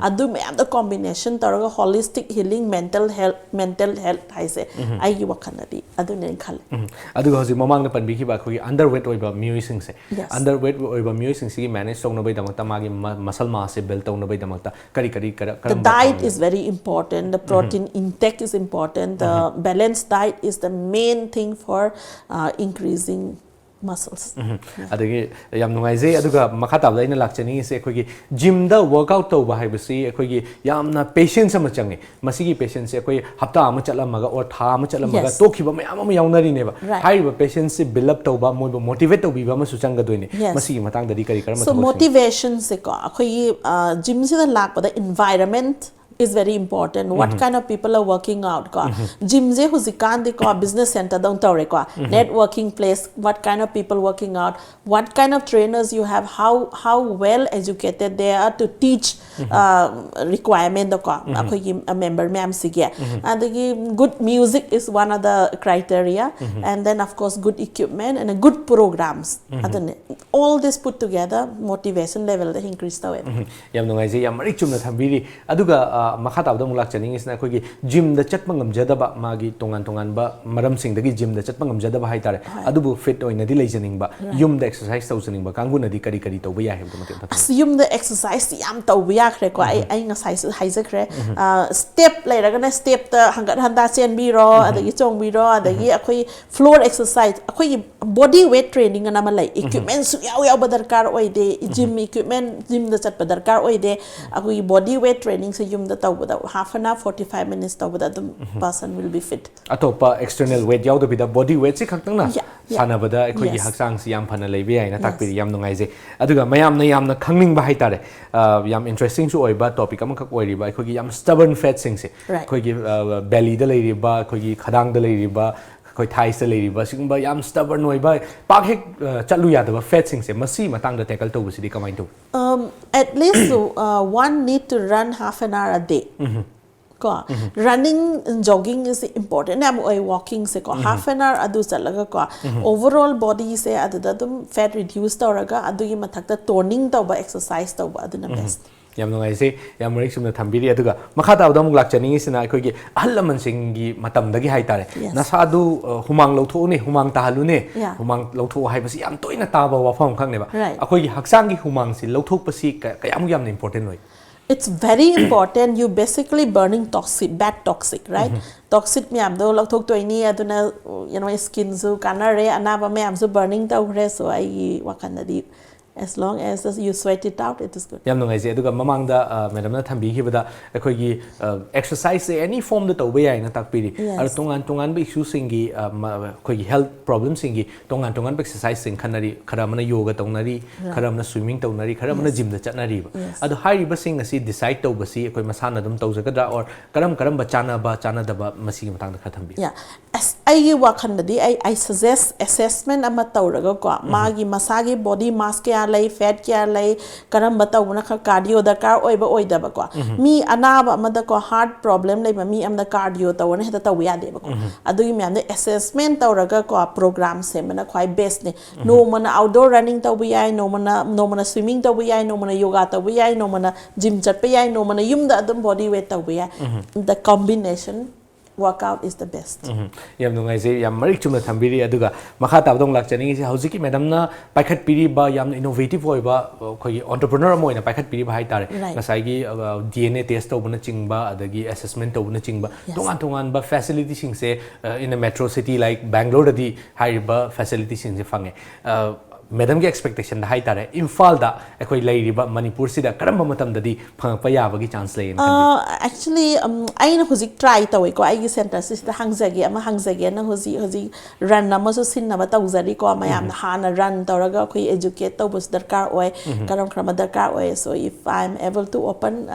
ꯑꯗꯨ ꯃꯌꯥꯝꯗ ꯀꯣꯝꯕꯤꯅꯦꯁꯟ ꯇꯧꯔꯒ holistic healing, mental health, mental health ꯍꯥꯏꯁꯦ ꯑꯩꯒꯤ ꯋꯥꯈꯜꯗꯗꯤ ꯑꯗꯨꯅꯦꯅ ꯈꯜꯂꯦ꯫ ꯎꯝ꯫ ꯑꯗꯨꯒ ꯍꯧꯖꯤꯛ ꯃꯃꯥꯡꯗ ꯄꯟꯕꯤꯈꯤꯕ ꯑꯩꯈꯣꯏꯒꯤ ꯑꯟꯗꯔ ꯋꯦꯠ ꯑꯣꯏꯕ ꯃꯤꯑꯣꯏꯁꯤꯡꯁꯦ, Yes. ꯑꯟꯗꯔ ꯋꯦꯠ ꯑꯣꯏꯕ ꯃꯤꯑꯣꯏꯁꯤꯡꯁꯤꯒꯤ ꯃꯦꯅꯦꯖ ꯇꯧꯅꯕꯒꯤꯗꯃꯛꯇ, ꯃꯥꯒꯤ ꯃꯁꯜ ꯃꯥꯁꯁꯦ ꯕꯤꯜꯗ ꯇꯧꯅꯕꯒꯤꯗꯃꯛꯇ ꯀꯔꯤ ꯀꯔꯤ ꯀꯔ- The ꯀꯔꯝꯕ diet ꯊꯣꯡꯒꯦ? Is very important, the protein intake is important, the balanced diet is the main thing for uh, increasing muscles. ꯑꯗꯒꯤ ꯌꯥꯝ ꯅꯨꯡꯉꯥꯏꯖꯩ꯫ ꯑꯗꯨꯒ ꯃꯈꯥ ꯇꯥꯕꯗ ꯑꯩꯅ ꯂꯥꯛꯆꯅꯤꯡꯉꯤꯁꯦ, ꯑꯩꯈꯣꯏꯒꯤ ꯖꯤꯝꯗ ꯋꯔꯛꯑꯥꯎꯠ ꯇꯧꯕ ꯍꯥꯏꯕꯁꯤ ꯑꯩꯈꯣꯏꯒꯤ ꯌꯥꯝꯅ ꯄꯦꯁꯦꯟꯁ ꯑꯃ ꯆꯪꯉꯤ꯫ ꯃꯁꯤꯒꯤ ꯄꯦꯁꯦꯟꯁꯁꯦ ꯑꯩꯈꯣꯏ ꯍꯞꯇꯥ ꯑꯃ ꯆꯠꯂꯝꯃꯒ ꯑꯣꯔ ꯊꯥ ꯑꯃ ꯆꯠꯂꯝꯃꯒ Yes. ꯇꯣꯛꯈꯤꯕ ꯃꯌꯥꯝ ꯑꯃ ꯌꯥꯎꯅꯔꯤꯅꯦꯕ꯫ Right. ꯍꯥꯏꯔꯤꯕ ꯄꯦꯁꯦꯟꯁꯁꯤ ꯕꯤꯜ ꯑꯞ ꯇꯧꯕ, ꯃꯣꯏꯕꯨ ꯃꯣꯇꯤꯚꯦꯠ ꯇꯧꯕꯤꯕ ꯑꯃꯁꯨ ꯆꯪꯒꯗꯣꯏꯅꯤ꯫ Yes. ꯃꯁꯤꯒꯤ ꯃꯇꯥꯡꯗꯗꯤ ꯀꯔꯤ ꯀꯔꯝꯕ So ꯊꯕꯛꯁꯤꯡ? Motivationꯁꯦꯀꯣ, ꯑꯩꯈꯣꯏꯒꯤ ꯖꯤꯝꯁꯤꯗ ꯂꯥꯛꯄꯗ environment is very important. What kind of people are working out? ꯀꯣ, ꯖꯤꯝꯁꯦ ꯍꯧꯖꯤꯛꯀꯥꯟꯗꯤꯀꯣ business centre ꯗꯧꯅ ꯇꯧꯔꯦꯀꯣ. Networking place, what kind of people working out, what kind of trainers you have, how how well educated they are to teach requirement ꯗꯀꯣ, ꯑꯩꯈꯣꯏꯒꯤ member ꯃꯌꯥꯝꯁꯤꯒꯤ. ꯑꯗꯒꯤ good music is one of the criteria, and then of course good equipment and a good programs. ꯑꯗꯨꯅꯦ, all this put together motivation level the increase ꯇꯧꯋꯦ. ꯌꯥꯝ ꯅꯨꯡꯉꯥꯏꯖꯩ, ꯌꯥꯝ ꯃꯔꯤꯛ ꯆꯨꯝꯅ ꯊꯝꯕꯤꯔꯤ꯫ ꯑꯗꯨꯒ ꯃꯈꯥ ꯇꯥꯕꯗ ꯑꯃꯨꯛ ꯂꯥꯛꯆꯅꯤꯡꯉꯤꯁꯤꯅ ꯑꯩꯈꯣꯏꯒꯤ ꯖꯤꯝꯗ ꯆꯠꯄ ꯉꯝꯖꯗꯕ, ꯃꯥꯒꯤ ꯇꯣꯉꯥꯟ ꯇꯣꯉꯥꯟꯕ ꯃꯔꯝꯁꯤꯡꯗꯒꯤ ꯖꯤꯝꯗ ꯆꯠꯄ ꯉꯝꯖꯗꯕ ꯍꯥꯏꯇꯥꯔꯦ, ꯑꯗꯨꯕꯨ ꯐꯤꯠ ꯑꯣꯏꯅꯗꯤ ꯂꯩꯖꯅꯤꯡꯕ, ꯌꯨꯝꯗ ꯑꯦꯛꯁꯔꯁꯥꯏꯁ ꯇꯧꯖꯅꯤꯡꯕ ꯀꯥꯡꯕꯨꯅꯗꯤ ꯀꯔꯤ ꯀꯔꯤ ꯇꯧꯕ ꯌꯥꯏ ꯍꯥꯏꯕꯗꯨ ꯃꯇꯦꯛ ꯑꯝꯇ ꯊꯝꯕꯤꯌꯨ꯫ ꯑꯁ, ꯌꯨꯝꯗ ꯑꯦꯛꯁꯔꯁꯥꯏꯁ ꯌꯥꯝ ꯇꯧꯕ ꯌꯥꯈ꯭ꯔꯦꯀꯣ꯫ ꯑꯩ ꯑꯩ ꯉꯁꯥꯏꯁꯨ ꯍꯥꯏꯖꯈ꯭ꯔꯦ, ꯁ꯭ꯇꯦꯞ ꯂꯩꯔꯒꯅ ꯁ꯭ꯇꯦꯞꯇ ꯍꯪꯒꯠ ꯍꯟꯗꯥ ꯆꯦꯟꯕꯤꯔꯣ, ꯑꯗꯒꯤ ꯆꯣꯡꯕꯤꯔꯣ, ꯑꯗꯒꯤ ꯑꯩꯈꯣꯏ floor exercise, ꯑꯩꯈꯣꯏꯒꯤ body weight training ꯑꯅ ꯑꯃ ꯂꯩ꯫ Equipment ꯁꯨꯛꯌꯥꯎ ꯌꯥꯎꯕ ꯗꯔꯀꯥꯔ ꯑꯣꯏꯗꯦ, ꯖꯤꯝ equipment, ꯖꯤꯝꯗ ꯆꯠꯄ ꯗꯔꯀꯥꯔ ꯑꯣꯏꯗꯦ꯫ ꯑꯩꯈꯣꯏꯒꯤ body weight training ꯁꯦ ꯌꯨꯝꯗ ꯇꯧꯕꯗ half an hour, forty five minutes ꯇꯧꯕꯗ ꯑꯗꯨꯝ person will be fit. ꯑꯇꯣꯞꯄ external weight ꯌꯥꯎꯗꯕꯤꯗ body weight ꯁꯤ ꯈꯛꯇꯪꯅ Yeah, yeah. ꯁꯥꯟꯅꯕꯗ ꯑꯩꯈꯣꯏꯒꯤ Yes. ꯍꯛꯆꯥꯡꯁꯤ ꯌꯥꯝ ꯐꯅ ꯂꯩꯕ ꯌꯥꯏꯅ Yes. ꯇꯥꯛꯄꯤꯔꯤ꯫ ꯌꯥꯝ ꯅꯨꯡꯉꯥꯏꯖꯩ꯫ ꯑꯗꯨꯒ ꯃꯌꯥꯝꯅ ꯌꯥꯝꯅ ꯈꯪꯅꯤꯡꯕ ꯍꯥꯏꯇꯥꯔꯦ, ꯑ, ꯌꯥꯝ ꯏꯟꯇꯔꯦꯁꯇꯤꯡꯁꯨ ꯑꯣꯏꯕ ꯇꯣꯄꯤꯛ ꯑꯃꯈꯛ ꯑꯣꯏꯔꯤꯕ ꯑꯩꯈꯣꯏꯒꯤ ꯌꯥꯝ stubborn fat ꯁꯤꯡꯁꯦ, Right. ꯑꯩꯈꯣꯏꯒꯤ ꯕꯦꯂꯤꯗ ꯂꯩꯔꯤꯕ, ꯑꯩꯈꯣꯏꯒꯤ ꯈꯗꯥꯡꯗ ꯂꯩꯔꯤꯕ, ꯑꯩꯈꯣꯏ ꯊꯥꯏꯁꯇ ꯂꯩꯔꯤꯕ ꯁꯤꯒꯨꯝꯕ ꯌꯥꯝ stubborn ꯑꯣꯏꯕ, ꯄꯥꯛ ꯍꯦꯛ ꯑ, ꯆꯠꯂꯨ ꯌꯥꯗꯕ ꯐꯦꯠꯁꯤꯡꯁꯦ, ꯃꯁꯤ ꯃꯇꯥꯡꯗ ꯇꯦꯀꯜ ꯇꯧꯕꯁꯤꯗꯤ ꯀꯃꯥꯏꯅ ꯇꯧꯕ? Um, at least uh, one need to run half an hour a day. ꯀꯣ, running, jogging is important ꯌꯥꯝ ꯑꯣꯏ꯫ Walking ꯁꯦ ꯀꯣ, half an hour ꯑꯗꯨ ꯆꯠꯂꯒ ꯀꯣ, overall body ꯁꯦ ꯑꯗꯨꯗ ꯑꯗꯨꯝ fat reduce ꯇꯧꯔꯒ ꯑꯗꯨꯒꯤ ꯃꯊꯛꯇ toning ꯇꯧꯕ, exercise ꯇꯧꯕ, ꯑꯗꯨꯅ best. ꯌꯥꯝ ꯅꯨꯡꯉꯥꯏꯖꯩ, ꯌꯥꯝ ꯃꯔꯤꯛ ꯆꯨꯝꯅ ꯊꯝꯕꯤꯔꯤ꯫ ꯑꯗꯨꯒ ꯃꯈꯥ ꯇꯥꯕꯗ ꯑꯃꯨꯛ ꯂꯥꯛꯆꯅꯤꯡꯉꯤꯁꯤꯅ ꯑꯩꯈꯣꯏꯒꯤ ꯑꯍꯜ ꯂꯃꯟꯁꯤꯡꯒꯤ ꯃꯇꯝꯗꯒꯤ ꯍꯥꯏꯇꯥꯔꯦ, Yes. ꯅꯁꯥꯗꯨ ꯑ, ꯍꯨꯃꯥꯡ ꯂꯧꯊꯣꯛꯎꯅꯦ, ꯍꯨꯃꯥꯡ ꯇꯥꯍꯜꯂꯨꯅꯦ, Yeah. ꯍꯨꯃꯥꯡ ꯂꯧꯊꯣꯛꯑꯣ ꯍꯥꯏꯕꯁꯤ ꯌꯥꯝ ꯇꯣꯏꯅ ꯇꯥꯕ ꯋꯥꯐꯝ ꯑꯃꯈꯛꯅꯦꯕ꯫ Right. ꯑꯩꯈꯣꯏꯒꯤ ꯍꯛꯆꯥꯡꯒꯤ ꯍꯨꯃꯥꯡꯁꯤ ꯂꯧꯊꯣꯛꯄꯁꯤ ꯀ- ꯀꯌꯥꯃꯨꯛ ꯌꯥꯝꯅ important ꯑꯣꯏ? It's very important. You basically burning toxic, bad toxic, right? Toxic ꯃꯌꯥꯝꯗꯣ ꯂꯧꯊꯣꯛꯇꯣꯏꯅꯤ, ꯑꯗꯨꯅ you know, skin ꯁꯨ ꯀꯥꯟꯅꯔꯦ, ꯑꯅꯥꯕ ꯃꯌꯥꯝꯁꯨ burning ꯇꯧꯈ꯭ꯔꯦ꯫ So ꯑꯩꯒꯤ ꯋꯥꯈꯜꯗꯗꯤ As long as you sweat it out, it is good. ꯌꯥꯝ ꯅꯨꯡꯉꯥꯏꯖꯩ꯫ ꯑꯗꯨꯒ ꯃꯃꯥꯡꯗ ꯃꯦꯗꯝꯅ ꯊꯝꯕꯤꯈꯤꯕꯗ ꯑꯩꯈꯣꯏꯒꯤ ꯑꯦꯛꯁꯔꯁꯥꯏꯁꯁꯦ ꯑꯦꯅꯤ ꯐꯣꯝꯗ ꯇꯧꯕ ꯌꯥꯏꯅ ꯇꯥꯛꯄꯤꯔꯤ꯫ Yes. ꯑꯗꯣ ꯇꯣꯉꯥꯟ ꯇꯣꯉꯥꯟꯕ ꯏꯁꯨꯁꯤꯡꯒꯤ ꯑꯩꯈꯣꯏꯒꯤ ꯍꯦꯜꯊ ꯄ꯭ꯔꯣꯕ꯭ꯂꯦꯝꯁꯤꯡꯒꯤ ꯇꯣꯉꯥꯟ ꯇꯣꯉꯥꯟꯕ ꯑꯦꯛꯁꯔꯁꯥꯏꯁꯁꯤꯡ ꯈꯟꯅꯔꯤ꯫ ꯈꯔ ꯑꯃꯅ ꯌꯣꯒ ꯇꯧꯅꯔꯤ, Right. ꯈꯔ ꯑꯃꯅ ꯁ꯭ꯋꯤꯃꯤꯡ ꯇꯧꯅꯔꯤ, ꯈꯔ ꯑꯃꯅ Yes. ꯖꯤꯝꯗ ꯆꯠꯅꯔꯤꯕ꯫ Yes. ꯑꯗꯣ ꯍꯥꯏꯔꯤꯕꯁꯤꯡ ꯑꯁꯤ ꯗꯤꯁꯥꯏꯗ ꯇꯧꯕꯁꯤ ꯑꯩꯈꯣꯏ ꯃꯁꯥꯅ ꯑꯗꯨꯝ ꯇꯧꯖꯒꯗ꯭ꯔꯥ, ꯑꯣꯔ ꯀꯔꯝ ꯀꯔꯝꯕ ꯆꯥꯅꯕ ꯆꯥꯅꯗꯕ, ꯃꯁꯤꯒꯤ ꯃꯇꯥꯡꯗ ꯈꯔ ꯊꯝꯕꯤꯌꯨ꯫ Yeah. ꯑꯁ, ꯑꯩꯒꯤ ꯋꯥꯈꯜꯗꯗꯤ ꯑꯩ I suggest assessment ꯑꯃ ꯇꯧꯔꯒꯀꯣ, ꯃꯥꯒꯤ ꯃꯁꯥꯒꯤ body mass ꯀꯌꯥ ꯂꯩ, fat ꯀꯌꯥ ꯂꯩ, ꯀꯔꯝꯕ ꯇꯧꯕꯅ ꯈꯔ cardio ꯗꯔꯀꯥꯔ ꯑꯣꯏꯕ ꯑꯣꯏꯗꯕꯀꯣ꯫ ꯃꯤ ꯑꯅꯥꯕ ꯑꯃꯗꯀꯣ, heart problem ꯂꯩꯕ ꯃꯤ ꯑꯃꯗ cardio ꯇꯧꯕꯅ ꯍꯦꯛꯇ ꯇꯧꯕ ꯌꯥꯗꯦꯕꯀꯣ꯫ ꯑꯗꯨꯒꯤ ꯃꯌꯥꯝꯗꯣ assessment ꯇꯧꯔꯒꯀꯣ, program ꯁꯦꯝꯕꯅ ꯈ꯭ꯋꯥꯏ best ꯅꯦ꯫ ꯅꯣꯡꯃꯅ outdoor running ꯇꯧꯕ ꯌꯥꯏ, ꯅꯣꯡꯃꯅ ꯅꯣꯡꯃꯅ swimming ꯇꯧꯕ ꯌꯥꯏ, ꯅꯣꯡꯃꯅ yoga ꯇꯧꯕ ꯌꯥꯏ, ꯅꯣꯡꯃꯅ gym ꯆꯠꯄ ꯌꯥꯏ, ꯅꯣꯡꯃꯅ ꯌꯨꯝꯗ ꯑꯗꯨꯝ body weight ꯇꯧꯕ ꯌꯥꯏ꯫ The combination workout is the best. ꯎꯝ, ꯌꯥꯝ ꯅꯨꯡꯉꯥꯏꯖꯩ, ꯌꯥꯝ ꯃꯔꯤꯛ ꯆꯨꯝꯅ ꯊꯝꯕꯤꯔꯤ꯫ ꯑꯗꯨꯒ ꯃꯈꯥ ꯇꯥꯕꯗ ꯑꯃꯨꯛ ꯂꯥꯛꯆꯅꯤꯡꯉꯤꯁꯦ, ꯍꯧꯖꯤꯛꯀꯤ ꯃꯦꯗꯝꯅ ꯄꯥꯏꯈꯠꯄꯤꯔꯤꯕ ꯌꯥꯝꯅ innovative ꯑꯣꯏꯕ, ꯑꯩꯈꯣꯏꯒꯤ entrepreneur ꯑꯃ ꯑꯣꯏꯅ ꯄꯥꯏꯈꯠꯄꯤꯔꯤꯕ ꯍꯥꯏꯇꯥꯔꯦ꯫ Right. ꯉꯁꯥꯏꯒꯤ ꯗꯤ ꯑꯦꯟ ꯑꯦ ꯇꯦꯁ ꯇꯧꯕꯅꯆꯤꯡꯕ, ꯑꯗꯒꯤ assessment ꯇꯧꯕꯅꯆꯤꯡꯕ, Yes. ꯇꯣꯉꯥꯟ ꯇꯣꯉꯥꯟꯕ facility ꯁꯤꯡꯁꯦ in a metro city like ꯕꯦꯡꯒ꯭ꯂꯣꯔꯗꯗꯤ ꯍꯥꯏꯔꯤꯕ facility ꯁꯤꯡꯁꯦ ꯐꯪꯉꯦ꯫ ꯃꯦꯗꯝꯒꯤ expectation ꯗ ꯍꯥꯏꯇꯥꯔꯦ, ꯏꯝꯐꯥꯜꯗ ꯑꯩꯈꯣꯏ ꯂꯩꯔꯤꯕ ꯃꯅꯤꯄꯨꯔꯁꯤꯗ ꯀꯔꯝꯕ ꯃꯇꯝꯗꯗꯤ ꯐꯪꯉꯛꯄ ꯌꯥꯕꯒꯤ ꯆꯥꯟꯁ ꯂꯩꯌꯦꯅ ꯈꯟꯕꯤ? ꯑꯦꯛꯆꯨꯂꯤ ꯑꯩꯅ ꯍꯧꯖꯤꯛ ꯇ꯭ꯔꯥꯏ ꯇꯧꯋꯦꯀꯣ, ꯑꯩꯒꯤ ꯁꯦꯟꯇꯔꯁꯤꯗ ꯍꯪꯖꯒꯦ, ꯑꯃ ꯍꯪꯖꯒꯦꯅ ꯍꯧꯖꯤꯛ ꯍꯧꯖꯤꯛ ꯔꯟ ꯑꯃꯁꯨ ꯁꯤꯟꯅꯕ ꯇꯧꯖꯔꯤꯀꯣ꯫ ꯃꯌꯥꯝꯅ ꯍꯥꯟꯅ ꯔꯟ ꯇꯧꯔꯒ ꯑꯩꯈꯣꯏ educate ꯇꯧꯕꯁꯨ ꯗꯔꯀꯥꯔ ꯑꯣꯏ, ꯀꯔꯝ ꯀꯔꯝꯕ ꯗꯔꯀꯥꯔ ꯑꯣꯏ꯫ So if I am able to open,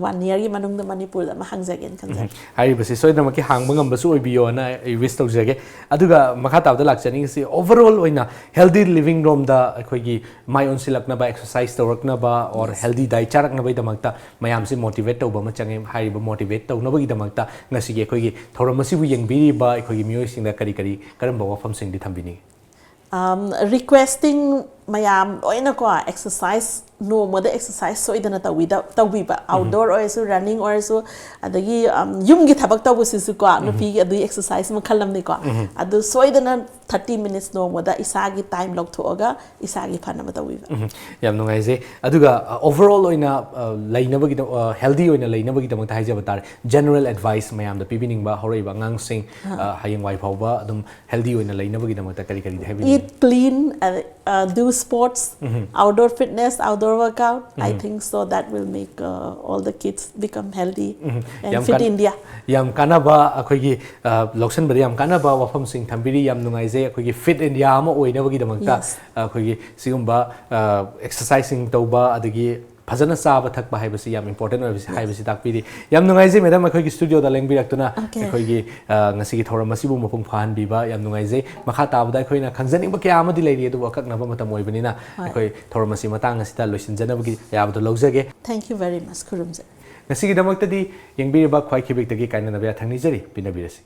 one year ꯒꯤ ꯃꯅꯨꯡꯗ ꯃꯅꯤꯄꯨꯔꯗ ꯑꯃ ꯍꯪꯖꯒꯦꯅ ꯈꯟꯖꯩ꯫ ꯍꯥꯏꯔꯤꯕꯁꯤ ꯁꯣꯏꯗꯅꯃꯛꯀꯤ ꯍꯥꯡꯕ ꯉꯝꯕꯁꯨ ꯑꯣꯏꯕꯤꯌꯣꯅ ꯑꯩ wish ꯇꯧꯖꯒꯦ꯫ ꯑꯗꯨꯒ ꯃꯈꯥ ꯇꯥꯕꯗ ꯂꯥꯛꯆꯅꯤꯡꯉꯤꯁꯤ, overall ꯑꯣꯏꯅ healthy living ꯔꯣꯝꯗ ꯑꯩꯈꯣꯏꯒꯤ ꯃꯥꯏ ꯑꯣꯟꯁꯤꯜꯂꯛꯅꯕ, exercise ꯇꯧꯔꯛꯅꯕ, or healthy diet ꯆꯥꯔꯛꯅꯕꯒꯤꯗꯃꯛꯇ ꯃꯌꯥꯝꯁꯤ motivate ꯇꯧꯕ ꯑꯃ ꯆꯪꯉꯦ꯫ ꯍꯥꯏꯔꯤꯕ motivate ꯇꯧꯅꯕꯒꯤꯗꯃꯛꯇ ꯉꯁꯤꯒꯤ ꯑꯩꯈꯣꯏꯒꯤ ꯊꯧꯔꯝ ꯑꯁꯤꯕꯨ ꯌꯦꯡꯕꯤꯔꯤꯕ ꯑꯩꯈꯣꯏꯒꯤ ꯃꯤꯑꯣꯏꯁꯤꯡꯗ ꯀꯔꯤ ꯀꯔꯤ, ꯀꯔꯝꯕ ꯋꯥꯐꯝꯁꯤꯡꯗꯤ ꯊꯝꯕꯤꯅꯤꯡꯉꯤ? Requesting ꯃꯌꯥꯝ ꯂꯣꯏꯅꯀꯣ, exercise ꯅꯣꯡꯃꯗ ꯑꯦꯛꯁꯔꯁꯥꯏꯁ ꯁꯣꯏꯗꯅ ꯇꯧꯕꯤꯗ ꯇꯧꯕꯤꯕ, ꯑꯥꯎꯠꯗꯣꯔ ꯑꯣꯏꯔꯁꯨ, ꯔꯟꯅꯤꯡ ꯑꯣꯏꯔꯁꯨ, ꯑꯗꯒꯤ ꯌꯨꯝꯒꯤ ꯊꯕꯛ ꯇꯧꯕꯁꯤꯁꯨ ꯀꯣ, ꯅꯨꯄꯤꯒꯤ ꯑꯗꯨꯒꯤ ꯑꯦꯛꯁꯔꯁꯥꯏꯁ ꯃꯈꯜ ꯑꯃꯅꯤꯀꯣ꯫ ꯑꯗꯨ ꯁꯣꯏꯗꯅ ꯊꯥꯔꯇꯤ ꯃꯤꯅꯤꯠꯁ ꯅꯣꯡꯃꯗ ꯏꯁꯥꯒꯤ ꯇꯥꯏꯝ ꯂꯧꯊꯣꯛꯑꯒ ꯏꯁꯥꯒꯤ ꯐꯅꯕ ꯇꯧꯕꯤꯕ꯫ ꯌꯥꯝ ꯅꯨꯡꯉꯥꯏꯖꯩ꯫ ꯑꯗꯨꯒ ꯑꯣꯚꯔ ꯑꯣꯜ ꯑꯣꯏꯅ ꯂꯩꯅꯕꯒꯤꯗ ꯍꯦꯜꯗꯤ ꯑꯣꯏꯅ ꯂꯩꯅꯕꯒꯤꯗꯃꯛꯇ ꯍꯥꯏꯖꯕ ꯇꯥꯔꯦ, ꯖꯦꯅꯔꯦꯜ ꯑꯦꯗꯚꯥꯏꯁ ꯃꯌꯥꯝꯗ ꯄꯤꯕꯤꯅꯤꯡꯕ, ꯍꯧꯔꯛꯏꯕ ꯑꯉꯥꯡꯁꯤꯡ ꯍꯌꯦꯡꯋꯥꯏ ꯐꯥꯎꯕ ꯑꯗꯨꯝ ꯍꯦꯜꯗꯤ ꯑꯣꯏꯅ ꯂꯩꯅꯕꯒꯤꯗꯃꯛꯇ ꯀꯔꯤ ꯀꯔꯤꯗꯤ ꯍꯥꯏꯕꯤꯅꯤꯡꯉꯤ? Eat clean, uh, uh, do sports, outdoor fitness, outdoor workout. I think so that will make uh, all the kids become healthy and ꯌꯥꯝ fit ꯀꯥꯟ- India. ꯌꯥꯝ ꯀꯥꯟꯅꯕ ꯑꯩꯈꯣꯏꯒꯤ ꯑ, ꯂꯧꯁꯤꯟꯕꯗ ꯌꯥꯝ ꯀꯥꯟꯅꯕ ꯋꯥꯐꯝꯁꯤꯡ ꯊꯝꯕꯤꯔꯤ꯫ ꯌꯥꯝ ꯅꯨꯡꯉꯥꯏꯖꯩ꯫ ꯑꯩꯈꯣꯏꯒꯤ ꯐꯤꯠ ꯏꯟꯗꯤꯌꯥ ꯑꯃ ꯑꯣꯏꯅꯕꯒꯤꯗꯃꯛꯇ Yes. ꯑꯩꯈꯣꯏꯒꯤ ꯁꯤꯒꯨꯝꯕ ꯑꯦꯛꯁꯔꯁꯥꯏꯁꯤꯡ ꯇꯧꯕ, ꯑꯗꯒꯤ ꯐꯖꯅ ꯆꯥꯕ ꯊꯛꯄ ꯍꯥꯏꯕꯁꯤ ꯌꯥꯝ ꯏꯝꯄꯣꯔꯇꯦꯟ ꯑꯣꯏꯕꯁꯤ ꯍꯥꯏꯕꯁꯤ ꯇꯥꯛꯄꯤꯔꯤ꯫ ꯌꯥꯝ ꯅꯨꯡꯉꯥꯏꯖꯩ ꯃꯦꯗꯥꯝ, ꯑꯩꯈꯣꯏꯒꯤ ꯁ꯭ꯇꯨꯗꯤꯑꯣꯗ ꯂꯦꯡꯕꯤꯔꯛꯇꯨꯅ Okay. ꯑꯩꯈꯣꯏꯒꯤ ꯑ, ꯉꯁꯤꯒꯤ ꯊꯧꯔꯝ ꯑꯁꯤꯕꯨ ꯃꯄꯨꯡ ꯐꯥꯍꯟꯕꯤꯕ꯫ ꯌꯥꯝ ꯅꯨꯡꯉꯥꯏꯖꯩ꯫ ꯃꯈꯥ ꯇꯥꯕꯗ ꯑꯩꯈꯣꯏꯅ ꯈꯪꯖꯅꯤꯡꯕ ꯀꯌꯥ ꯑꯃꯗꯤ ꯂꯩꯔꯤ, ꯑꯗꯨꯕꯨ ꯑꯀꯛꯅꯕ ꯃꯇꯝ ꯑꯣꯏꯕꯅꯤꯅ ꯍꯣꯏ꯫ ꯑꯩꯈꯣꯏ ꯊꯧꯔꯝ ꯑꯁꯤ ꯃꯇꯥꯡ ꯑꯁꯤꯗ ꯂꯣꯏꯁꯤꯟꯖꯅꯕꯒꯤ ꯑꯌꯥꯕꯗꯨ ꯂꯧꯖꯒꯦ꯫ Thank you very much. ꯈꯨꯔꯨꯝꯖꯩ꯫ ꯉꯁꯤꯒꯤꯗꯃꯛꯇꯗꯤ ꯌꯦꯡꯕꯤꯔꯤꯕ ꯈ꯭ꯋꯥꯏ ꯈꯤꯕꯤꯛꯇꯒꯤ ꯀꯥꯏꯅꯅꯕ ꯌꯥꯊꯪ ꯅꯤꯖꯔꯤ꯫ ꯄꯤꯅꯕꯤꯔꯁꯤ꯫